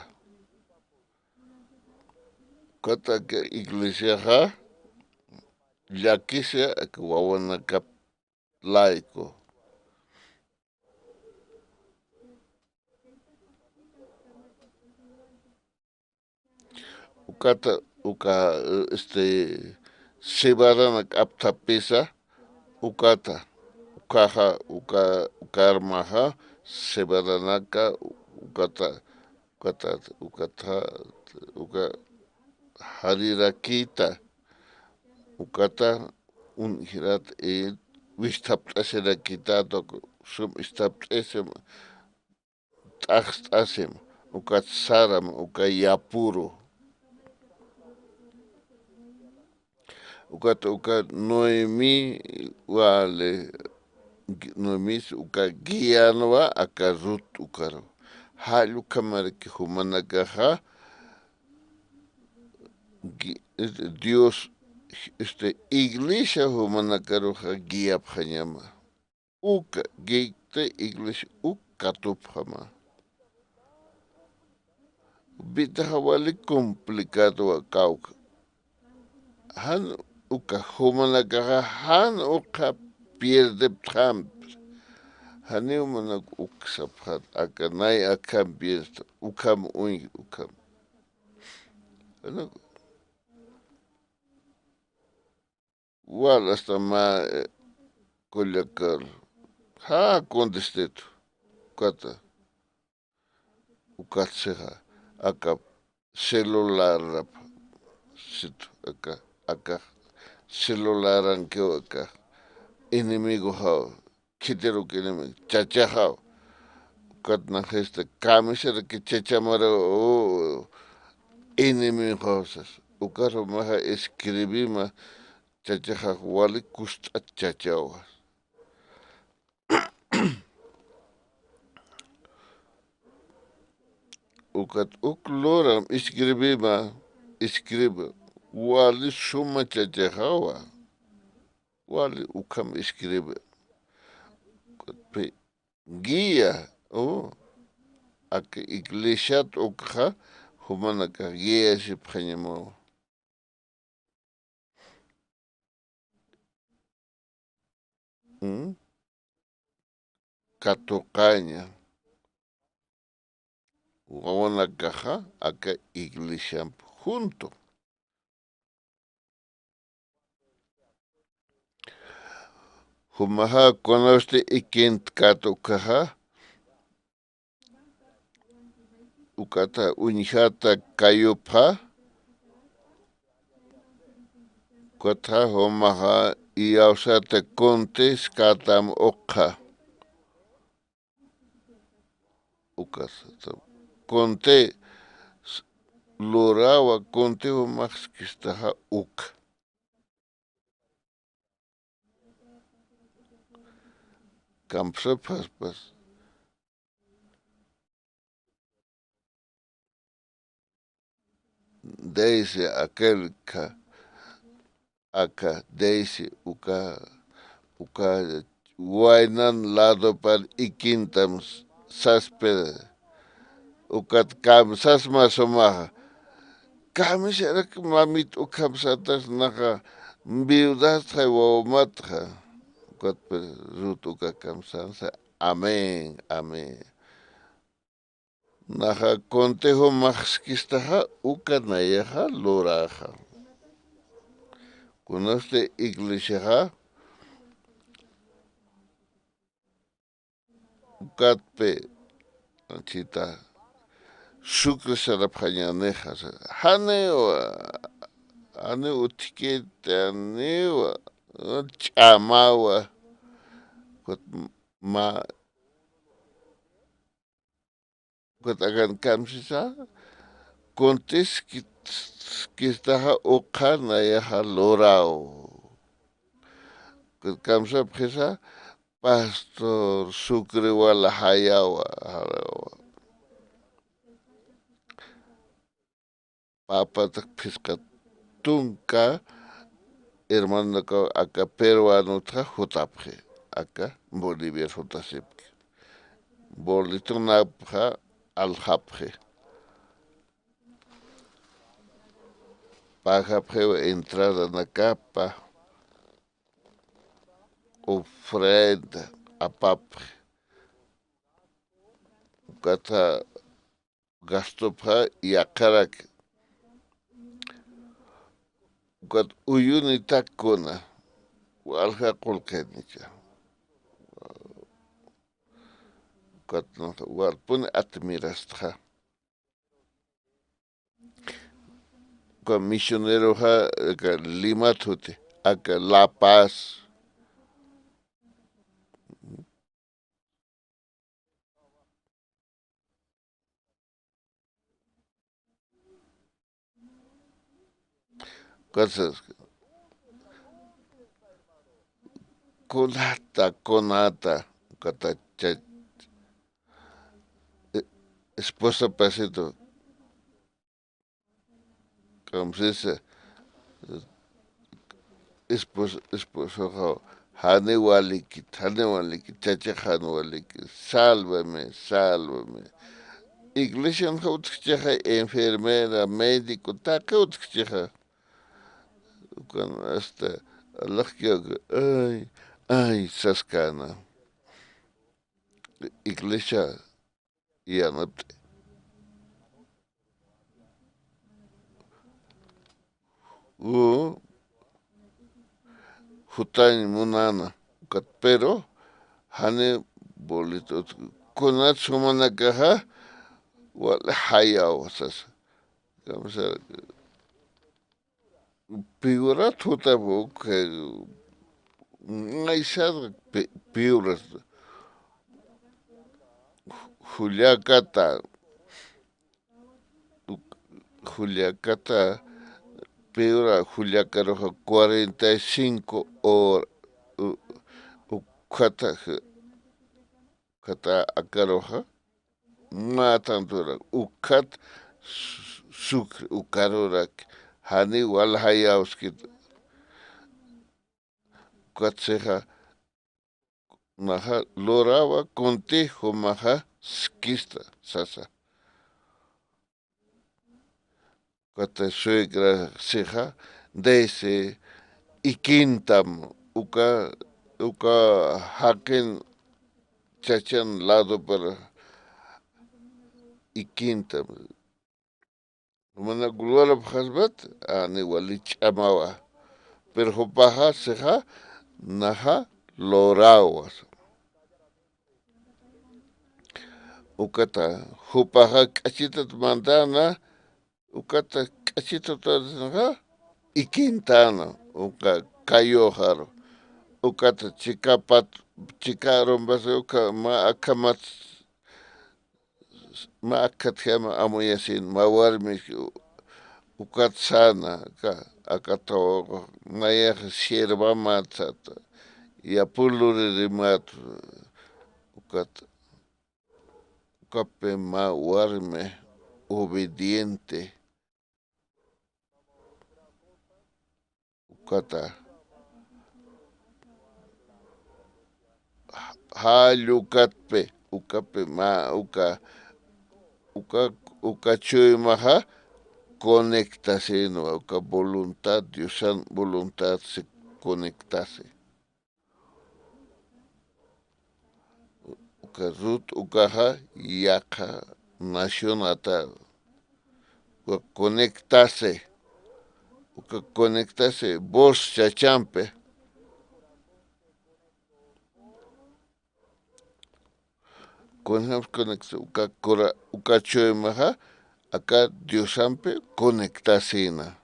Ukata aka iglesiaxa llakisi aka wawanakap layku. Ukata, uka, este, cebadanak apthapisa, ukata, ukaxa, uka, ukarmaxa, cebadanaka, ukata, ukata, ukata, uka, jarirakita, ukata, uñjirat, eh, wisthapt'asirakita, tok, sum isthapt'asim, t'axt'asim, ukat saram, uka yapuru. Ukat, uka Noemí wali, Noemís uka guianwa aka Rut ukaru. Jall ukhamaraki jumanakaxa, gui-, Dios, este, iglesia jumanakaruxa guiapxañama. Uka, guikti iglesia uk katupxama. Bitaxa wali complicado kawka. Jan uka jumanakaxa jan ukxa pierdeptxampi. Janiw manak uk sapxat, aka nay akham pierd, ukham uñ, ukham. Jan uk Wal hasta mä, eh, kullakar. Ja, contestet. Ukata. Ukat sixa. Aka celularap. Situ, aka, aka celularankiw aka enemigoxaw. Khitiruk enemigo, chachaxaw. Ukat naxista kamisaraki chachamara, o, enemigoxaw sas. Ukat jumaxa escribima, chachaxax wali kust'at chachawa. Ukat uk luram escribima, escribe, wali suma chachaxawa. Wali ukham escribe. Ukat phi guía, o, aka iglesiat ukxa, jumanakax guiasipxañamawa. Mm? Katuqaña. Wawanakaxa aka iglesiamp junto. Jumaxa kunasti ikintkat ukhaxa, ukata uñjata kayupxa, ukatxa jumaxa iyawsata kunti skatam ukxa. Ukat kunti s-, lurawa kunti jumax siskistaxa uk. Kamsapxaspas. Daisy aquel ka, aka Daisy uka, uka waynan ladopar ikintam s-, saspira. Ukat kamsasma sumaxa. Kamisarak mamit ukham satas naxa viudastxa wawmatxa. Ukat pir Rut uka kamsansa. Amén, amén. Naxa kunti jumax siskistaxa uka nayaxa luraxa. Kunasti iglesiaxa ukatpi, chita, sucre sarapxañänixa, janiw, a, janiw utjkit, janiw ch'amawa. Ukat ma, ukat akan kamsisa, kuntis kit-, kistaxa uqha nayaxa luraw. Ukat kamsapxisa, pastor, sucre wala jayawa, jayawa. Papatak phisqa tunka hermanonakaw aka peruanotxa jutapxi, aka Boliviar jutasipki. Bolitunapxa aljapxi. Pagapxiwa entradanakapa, ofrenda apapxi. Ukatxa gastopxa yaqharaki. Ukat uyunitak kuna, walja qullqinicha. Ukat walpuni admirastxa. Uka misioneroxa, aka Limat juti, aka La Paz. Ukat sas, kunata, kunata, ukata cha-, e-, esposa pasito. Kamsisa, esposo, esposoxa, jani walikit, jani walikit, chachax jan walikit, sálvame, sálvame. Iglesianxa utjchixa, enfermera, médico, taqi utjchixa. Ukan hasta alaxkiw, ay, ay, saskana. Iglesia yanapt'i. U, jutañ munana, ukat, pero jani bolito, kunat jumanakaxa, wal jayaw sasa. Kamsa, piurat jutapuk, eh, maysarak pi-, piurat. Ju-, jullakata, jullakata, piura jullakaruxa cuarenta y cinco hora, u-, ukhata, ukhata akaruxa. Mä tanturak, ukat su-, sucre, ukarurak, jani waljayawskit. Ukat sixa, naxa lurawa kunti jumaxa skista, sasa. Ukat suegra sixa, desi ikintam, uka, uka jaqin chachan ladopar ikintam. Mana gulwarapxaspat, ani wali ch'amawa. Pero jupaxa sixa, naxa lurawa. Ukata, jupaxa k'achitat mandana, ukata k'achitataxa ikintana, uka kayuxaru. Ukata chikapat, chikarumbas, uka mä akhamat, mä akhatjama amuyasin, mä warmi ukat sana, aka, aka tawaqu, nayax siervamat sata, yapuluririmat, ukat, ukapi mä warmi obediente, ukata. Jall ukatpi, ukapi mä, uka, uka, uka chuymaxa conectasinwa, uka voluntad, Diosan voluntad si conectasi. Uka Rut ukaxa yaqha nacionata, uka conectasi, uka conectasi, Booz chachampi. Kunjams conectasi, uka cura, uka chuymaxa, aka Diosampi conectasina.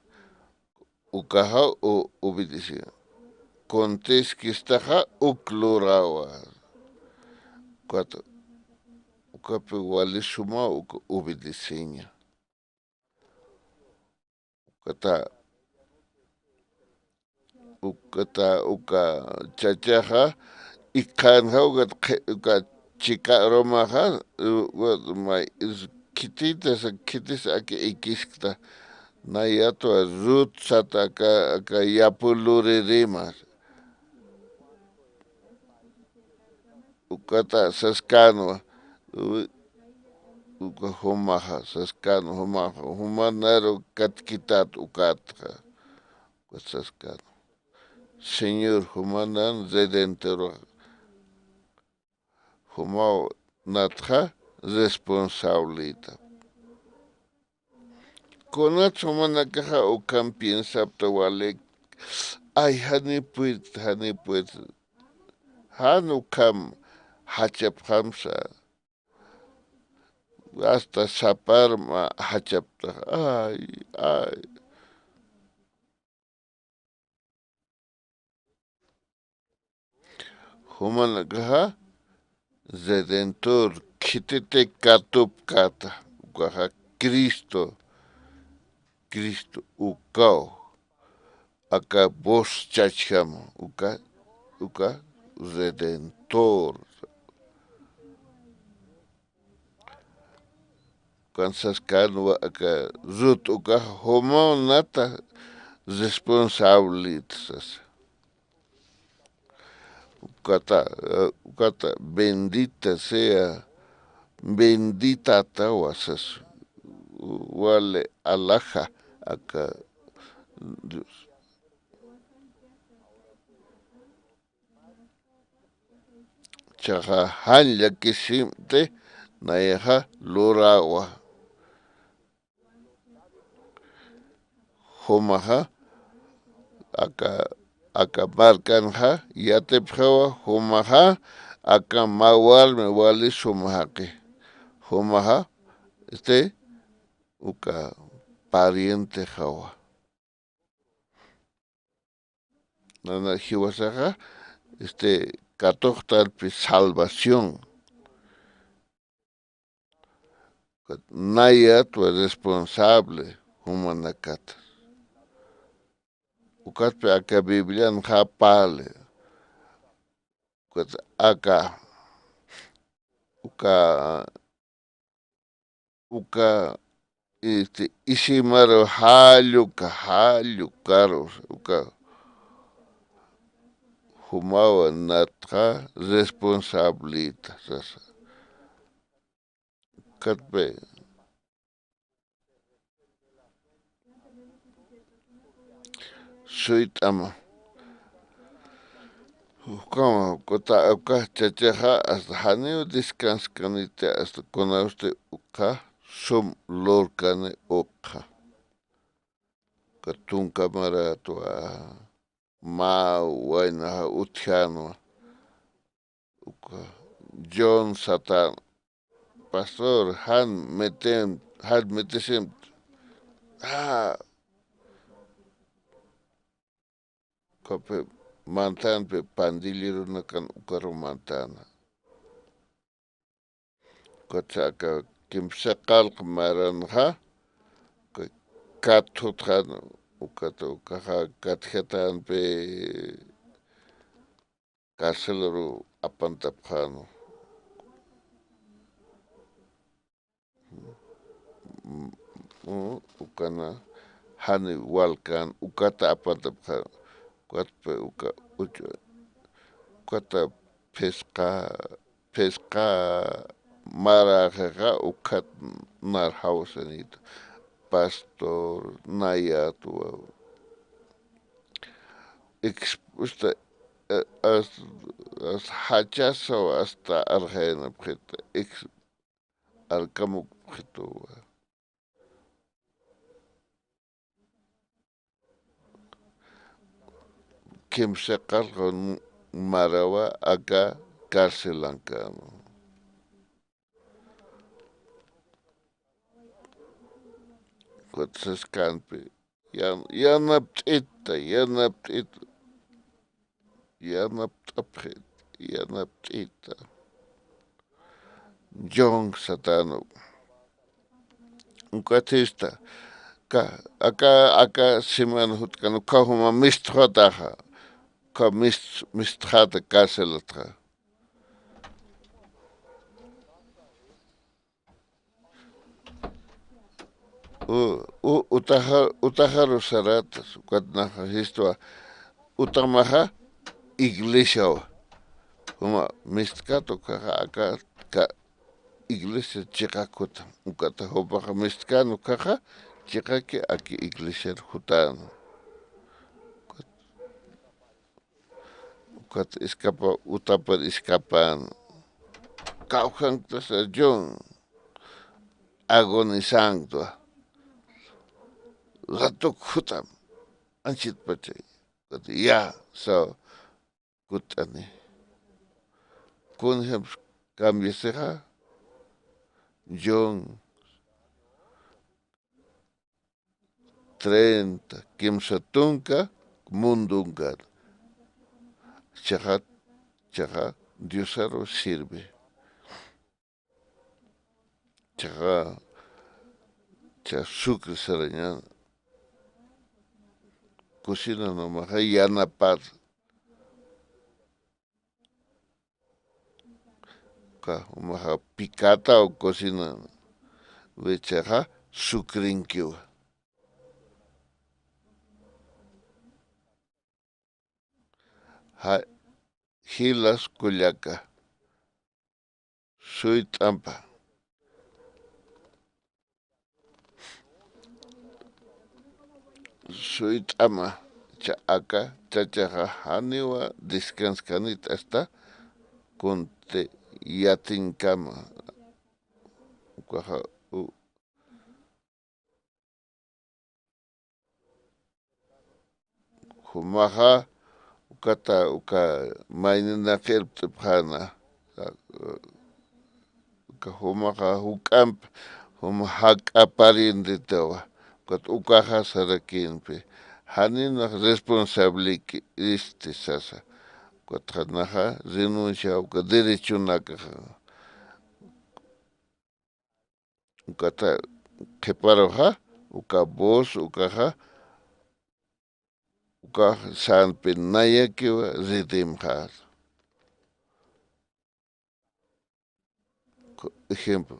ukaxa u-, obedeceña. Kuntiskistaxa uk lurawa. Ukata, ukapi wali suma uka obedeceña. Ukata, ukata, uka chachaxa, iqhanxa, ukat qhi-, uka chika arumaxa, u-, u-, may, is-, khitita, sa-, khitis aka ikiskta. Nayatwa Rut sata aka, aka yapu luririma. Ukata saskänwa, u-, uka jumaxa saskänwa, jumaxa, juma naru katkitat ukatxa, ukat saskänwa. Señor, jumanan Redentor, jumaw natxa responsablita. Kunat jumanakaxa ukham piensapta wali, ay, janiw pued, janiw pued. Jan ukham jachapxamsa. Hasta saparma jachaptax. Ay, ay. Jumanakaxa Redentor khititi katupkata, ukaxa Cristo, Cristo ukaw, aka voz chachjam, uka, uka Redentor. Ukan saskänwa aka Rut ukax jumaw nata responsablit sasa. Ukata, eh, ukata bendita sea, benditatawa sasa. Wali alaja aka Dios. Chaxa jan llakisimti nayaxa lurawa. Jumaxa aka, aka markanxa yatipxiwa, jumaxa aka mä warmi wali sum jaqi. Jumaxa, este, uka parientexawa. Nana jiwasaxa, este, katuqtanpi salvación. Nayatwa responsable jumanakata. Ukatpi aka Biblianxa parli. Ukat aka, uka uka, este, isimaru jalluka, jallukaru, uka, jumawa natxa responsablita sasa. Ukatpi suyt'ama. Ukama, uka, uka chachaxa hasta janiw descanskaniti, hasta kunawsti uka sum lurkani ukxa. Uka tunka maratwa mä waynaxa utjänwa. Uka John satan, pastor, jan metem, jan metesim. Ah. Ukapi mantanpi pandilleronakan ukaru mantana. Ukat aka kimsa qallq maranxa, uka kat jutxan, ukat ukaxa katjatanpi carcelaru apantapxänu. Ukana jani walkan, ukata apantapxänu. Ukatpi uka uch-, ukata phisqa, phisqa maraxixa ukat narjawsanita. Pastor, nayatwa. Expuesta, eh, as-, as-, jachasaw asta arxayanapxita, ex-, arkamukpxituwa. Kimsa qallqun marawa aka carcelankan. Ukat saskanpi, yan-, yanapt'ita, yanapt'ita, yanapt'apxi, yanapt'ita. John Satano. Ukathista. Ka, aka, aka siman jutkan, uka juma mistxataxa. Uka mist-, mistxata cárcelatxa. U, u, utaxa, utaxaru saratas, ukat naxa jistwa, utamaxa iglesiawa. Juma mistkat ukaxa aka, ka, iglesia chiqak jutam, ukata jupaxa mistkan ukaxa, chiqaki aki iglesiar jutan. Ukat escapa, utapar escapan. Kawjankta sa John. Agonizando. Ratuk jutam. Anchit pachay. Ukat ya, sa, kut'ani. Kun ejemplo, cambiasixa. John. Treinta, kimsa tunka, mundunka. Chaxa, chaxa, Diosaru sirve. Chaxa, cha sucre saraña. Cocina no maxa yanapar. Ka, umaxa picata o cocina, wichaxa sucrinkiwa. Ja, jilas kullaka. Suyt'ampa. Suyt'ama, cha aka, chachaxa janiwa descanskanit hasta kunti yatinkama. Ukaxa, u-, jumaxa, ukata, uka mayninaqirpt'ipxäna, uka jumaxa juk'amp, juma jak'a parientetawa, ukat ukaxa sarakïnpi, janinax responsableki isti sasa, ukatxa naxa renuncia, uka derechonakaxa. Ukata qhiparuxa, uka voz, ukaxa, ukax sänpi nayakiwa redimxäta. Ejemplo.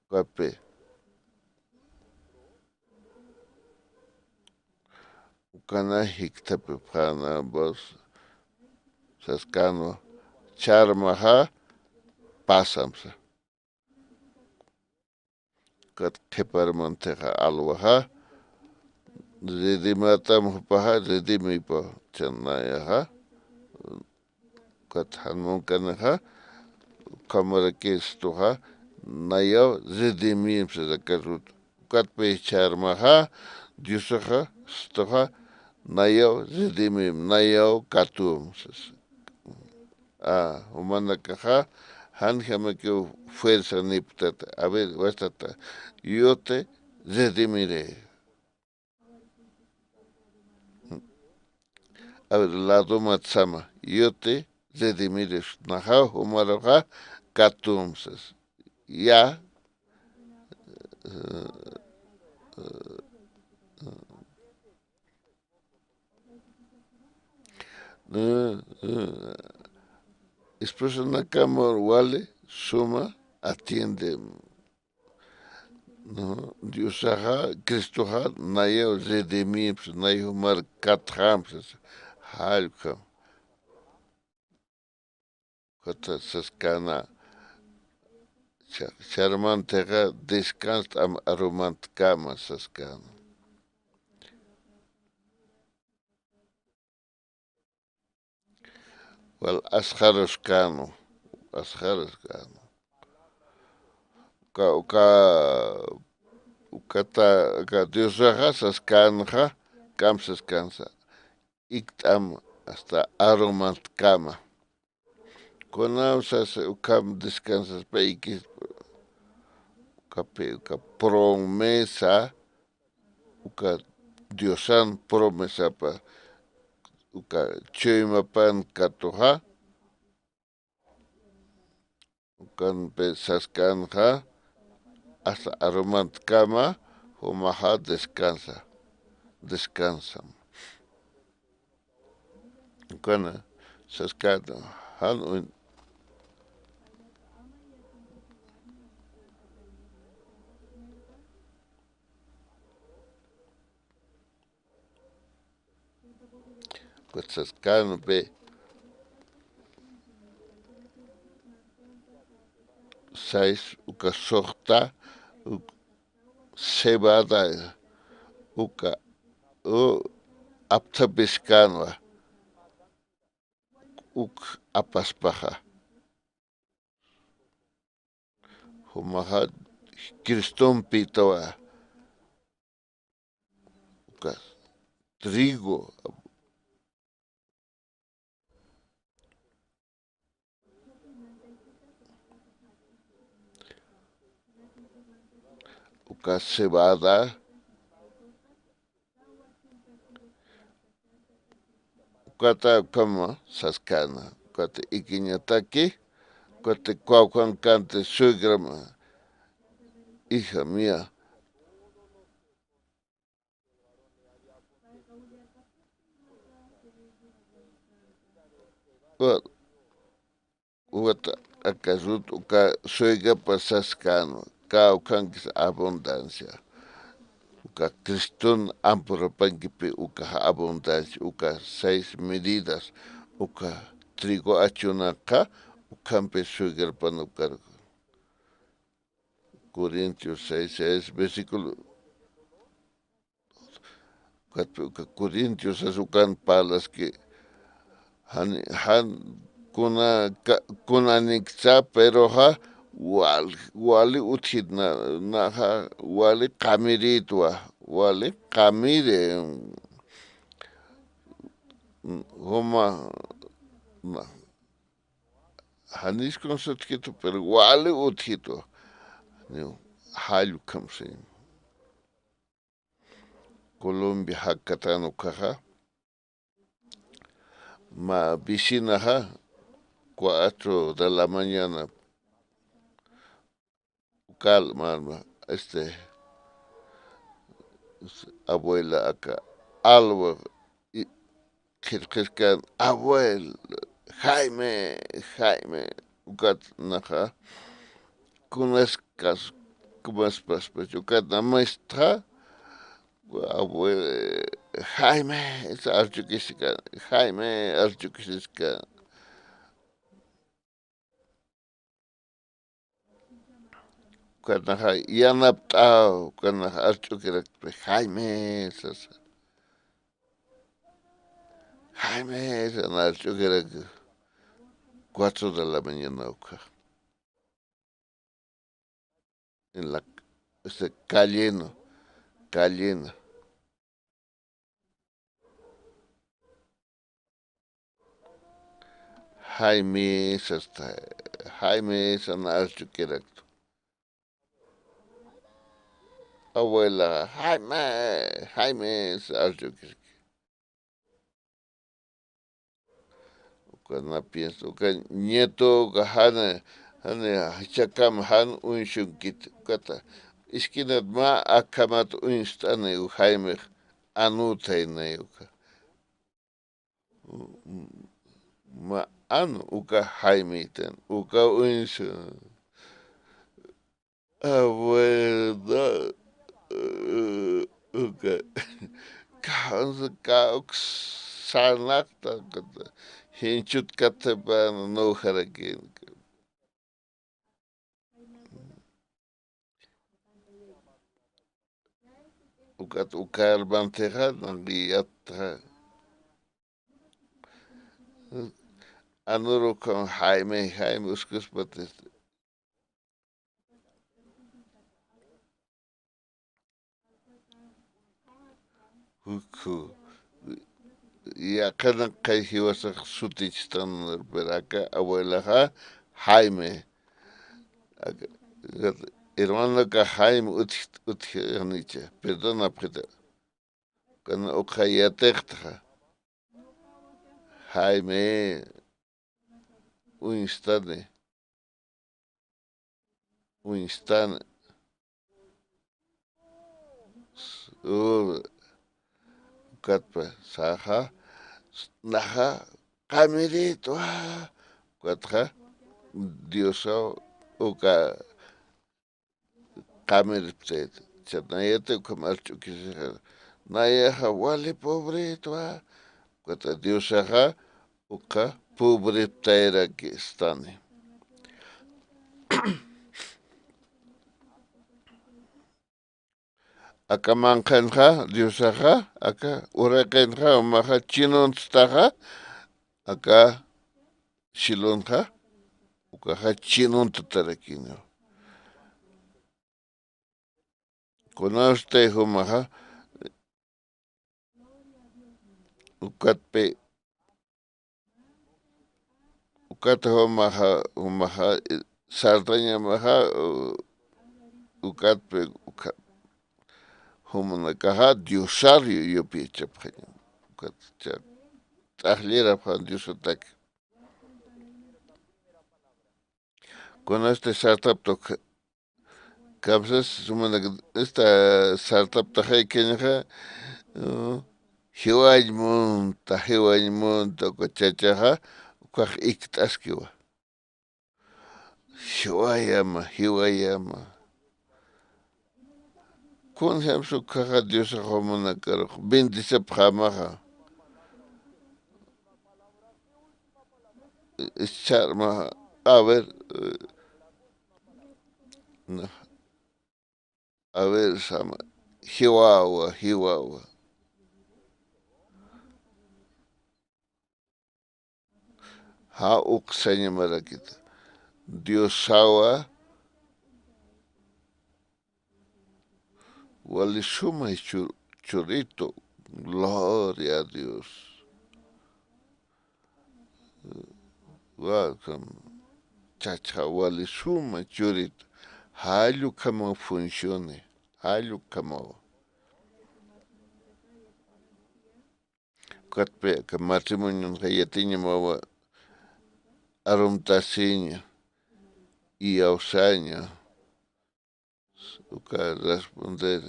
Ukapi. Ukana jikthapipxäna voz saskänwa, charmaxa pasamsa. Ukat qhiparmantixa alwaxa, redimatam jupaxa, redimipa, chanayaxa, ukat jan munkanixa, ukhamaraki stuxa, nayaw redimimsa, aka rut. Ukatpï charmaxa, Diosaxa, stuxa, nayaw redimim, nayaw katum, sasa. A, jumanakaxa, janjamakiw fuerzanipktata. A ver, wastata, yo te redimiré. A ver, ladomat sama, yo te redimiré. Naxa, jumaruxa, katum, sasa. Ya, esposanakama wali suma atiende. No, Diosaxa, Cristoxa, nayaw redimimsa, nay jumar katxamsa, jallkham. Ukata saskana, cha-, charmantixa descanst'am arumantkama saskana. Wal asxaruskanu, asxaruskanu. Uka, uka, ukata, uka Diosaxa saskanxa, k'am saskansa. Ikt'am hasta arumantkama. Kunam sas ukham descansaspa ikis, Ukapi uka promesa, uka Diosan promesapa, uka chuymapan katuxa, ukanpi saskanxa, hasta arumantkama jumaxa descansa, descansam. Ukana saskata jan uñ-, ukat saskanpi sais uka suxta, uk-, cebada, uka, u, apthapiskänwa, uk apaspaxa. Jumaxa Cristompïtawa, uka trigo, uka cebada, ukata ukhama saskana, ukata ikiñataki, ukata kawkhankanti suegrama, hija mía. Wa-, ukat aka Rut uka suegrapa saskänwa, kawkhankis abundancia. Uka Criston ampurapankipi uka abundancia, uka seis medidas, uka trigo achunakxa, ukhampi suegrapan ukar. Corintios seis, seis, versículo, ukat, uka Corintios sas ukan parlaski, jan, jan kuna, ka-, kunaniksa, peroxa wal-, wali utjit na-, naxa, wali qamirïtwa, wali qamiri, juma, na-, janis kunsa utjitu, pero wali utjitu. Niw, jall ukham siñ. Colombia jakkatan ukhaxa. Mä vecinaxa, cuatro de la mañana, uka alma, este, abuela aka alwa, i-, qillqiskan, "Abuela, Jaime, Jaime", ukat naxa, kunaskas, kumaspaspach, ukat namistxa, "Abuela, Jaime", archukiskan, "Jaime", archukiskan. Ukanaxa yanapt'aw, ukanaxa arch'ukirakpi, "Jaime", sasa. "Jaime", sana arch'ukirak, cuatro de la mañana ukxa. En la, este, cayendo, cayendo. "Jaime", sasta, "Jaime", sana archukiraktu. Abuela, "Jaime, Jaime", sa archukiraki. Uka na piensa, uka nieto, uka jani, jani jichhakam jan uñsunkit, ukata, esquinat mä akhamat uñst'ani, uka Jaimix anuthaynay uka. Mä anu, uka Jaimitan, uka uñsu. Abuela, eh, uka, kawsa, kawks sarnaqta, ukat, jinchut katipana, nuxarakin. Ukat, uka hermantixa, nangi yatxa. Anurukam Jaime, Jaime, uskuspati. Ukhu. Yaqhanakay jiwasax sutichtan, pero aka abuelaxa Jaime. Aka, hermanoka Jaime utj-, utjanicha, perdonapxita. Kana ukxa yatiqtxa. Jaime uñstani. Uñstani. U-, ukatpa, saxa, naxa, qamiritwa. Ukatxa, Diosaw, uka qamiriptayta. Chatnayati ukham arch'ukisixa. Nayaxa wali pobretwa. Ukata Diosaxa uka pobreptayraki istani. Aka manqhanxa, Diosaxa, aka uraqinxa, umaxa chinuntstaxa, aka silunxa, ukaxa chinuntatarakiniw. Kunasti jumaxa, ukatpi, ukat jumaxa, jumaxa, eh, sartañamaxa, u-, ukatpi, uka-, jumanakaxa Diosar yu-, yupichapxaña. Ukat cha-, t'aqllirapxan Diosatak. Kunasti sartapta uk-, Kamsas, sumanak, esta, sartaptaxay kañaxa, uh, jiwañ munta, jiwañ munta, uka chachaxa, ukax ikt'askiwa. Jiwayama, jiwayama. Kunjamsa ukhaxa Diosax jumanakaruxa bendisapxämaxa. Ischarma, a ver, eh, no. A ver, sama, jiwawa, jiwawa. Ja uksañamarakita. Diosawa, wali suma chu-, churitu. Gloria a Dios. Welcome. Chacha wali suma churitu. Jall ukhamaw funcione. Jall ukhamaw. Ukatpi aka matrimonionxa yatiñamawa arumtasiña, iyawsaña, uka responder.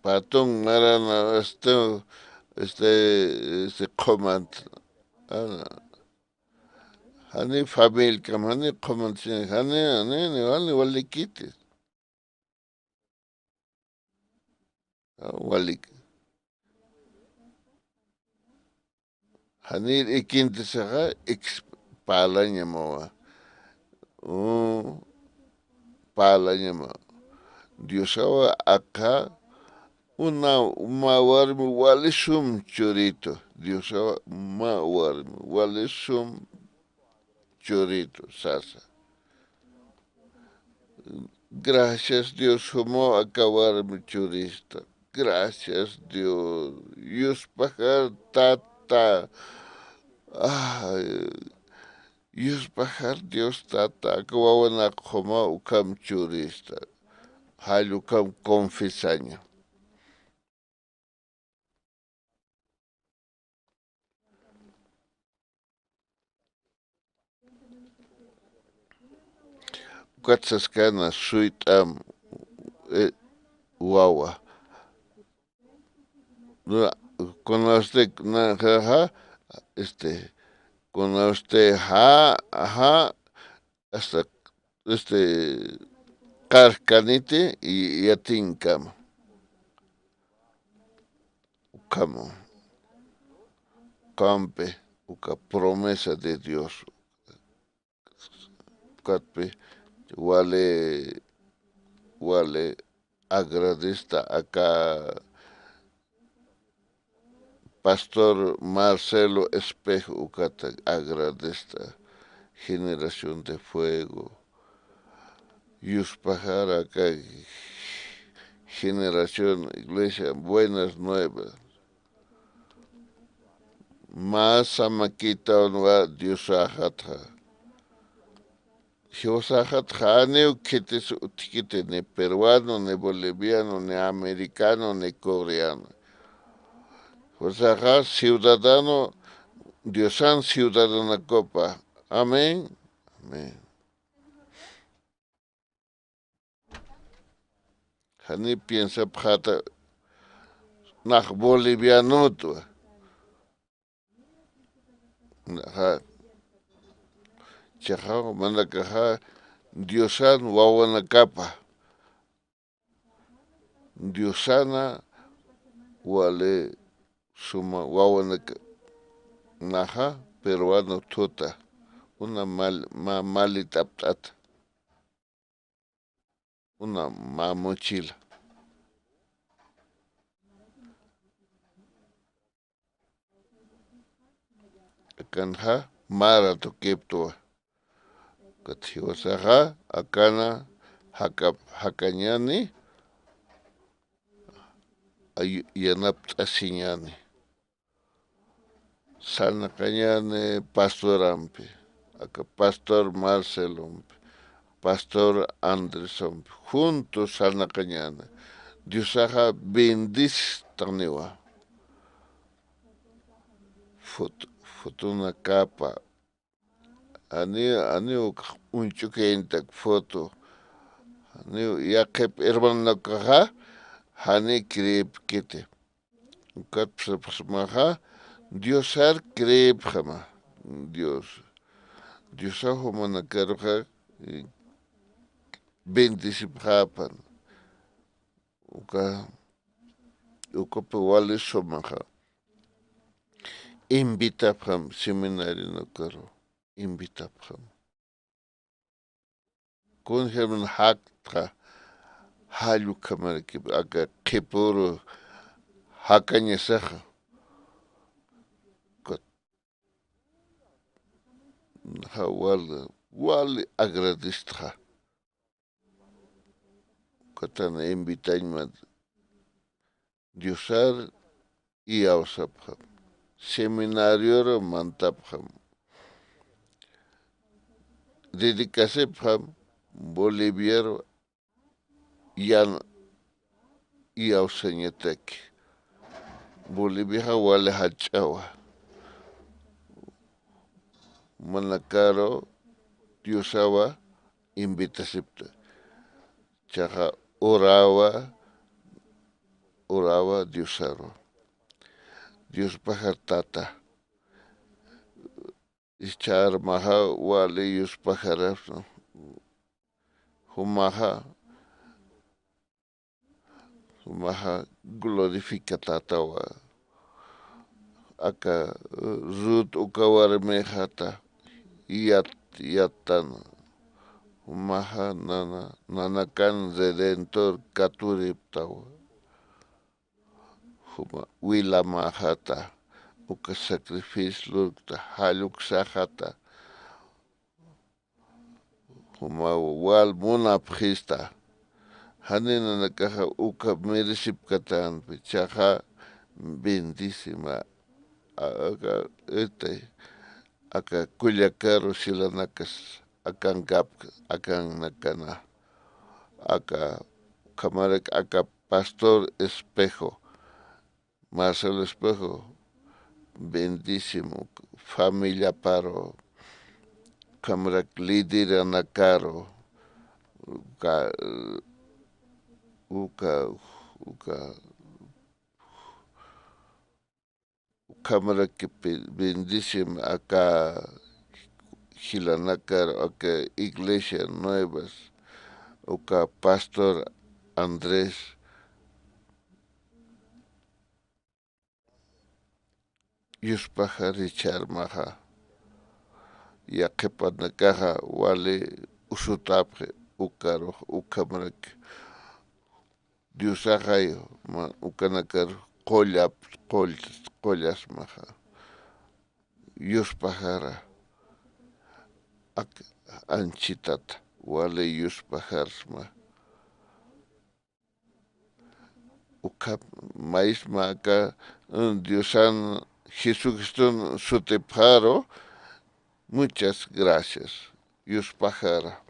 Patun marana, este, este, este, qhumant. Ana. Jani familikam, jani qhumant, jani, jani, ni wali, walikiti. Ah, walik. Janir ikintisaxa, iks parlañamawa. Mm, parlañama. Diosawa aka, una, mä warmi wali sum churitu. Diosawa mä warmi wali sum churitu sasa. Gracias Dios, jumaw aka warmi churista. Gracias Dios. Yuspajar tata. Ay, yuspajar Dios tata. Aka wawanak jumaw ukham churista. Jall ukham confesaña. Ukat saskana suyt'am, eh, wawa. Kuna usted, na, ja, ja, este, kuna usted, ja, ja, hasta, este, qarkaniti y yatinkama. Ukhama. Ukampi, uka promesa de Dios. Ukatpi, wali, wali agradesta aka Pastor Marcelo Espejo ukata agradesta, Generación de Fuego. Yuspajara aka Generación Iglesia Buenas Nuevas. mä samakitawnwa Diosaxatxa. Jiwasaxatxa janiw khitis utjkiti, ni peruano, ni boliviano, ni americano, ni coreano. Jiwasaxa ciudadano, Diosan ciudadanakupa. Amén. Amén. Jani piensapxäta nax bolivianotwa. Naxa, chiqa manakaxa Diosan wawanakapa. Diosana wali suma wawanaka, naxa peruano thuta, una mal, ma malita apt'ata, una mä mochila. Akanxa mara tukiptwa. Ukat jiwasaxa akana jaka, jakañäni, ay, yanapt'asiñäni. Sarnaqañäni pastorampi, aka pastor Marcelompi, pastor Andresompi, juntos sarnaqañäni. Diosaxa bendistaniwa. Foto, fotonakapa. Jani, jani uk uñch'ukañtak foto. Jani yaqhip hermanonakaxa, jani creepkiti. Ukat sapxsmaxa, Diosar creepxama. Dios. Diosax jumanakaruxa, eh, bendecipxäpan. Uka, ukapi wali sumaxa. Invitapxam seminarionakarux, invitapxam. Kun hermano jaktxa, jall ukhamaraki, aka qhipüru jakañasaxa. Kat-, ja, wal-, wali agradectxa. Ukatan invitañma Diosar iyawsapxam, seminarioru mantapxam, dedicasipxam Boliviaru yan iyawsañataki. Boliviaxa wali jach'awa. Manakaru Diosawa invitasipta. Chaqa urawa, urawa Diosaru. Diospajar tata. Ischarmaxa wali yuspajarapxam. Jumaxa, jumaxa glorifica tatawa. Aka Rut uka warmixata yat, yattan. Jumaxa nana, nanakan Redentor katuriptawa. Juma wilamaxata, uka sacrificio lurkta, jall uksaxata, juma wal munapxista. Jani nanakaxa uka merecipkatänpi, chaqa bendicima, a, aka, este, aka kullakaru jilanakas, akankapka, akannakana, aka, ukhamarak aka pastor Espejo, Marcelo Espejo, bendicimo, familiaparu, ukhamarak lideranakaru, uka, uka, uka, ukhamarak be-, bendicim aka jilanakar, aka Iglesia Nuevas, uka pastor Andrés, yuspajar jichharmaxa, yaqhipanakaxa wali usutapxi, ukarux, ukhamarak Diosaxay, ma, ukanakar qullap, qull-, qullasmaxa. Yuspajara. Ak, anchitata, wali yuspajarsma. Ukhap, maysma aka, mm, Diosan Jesucriston sutipxaru. Muchas gracias. Yuspaxara.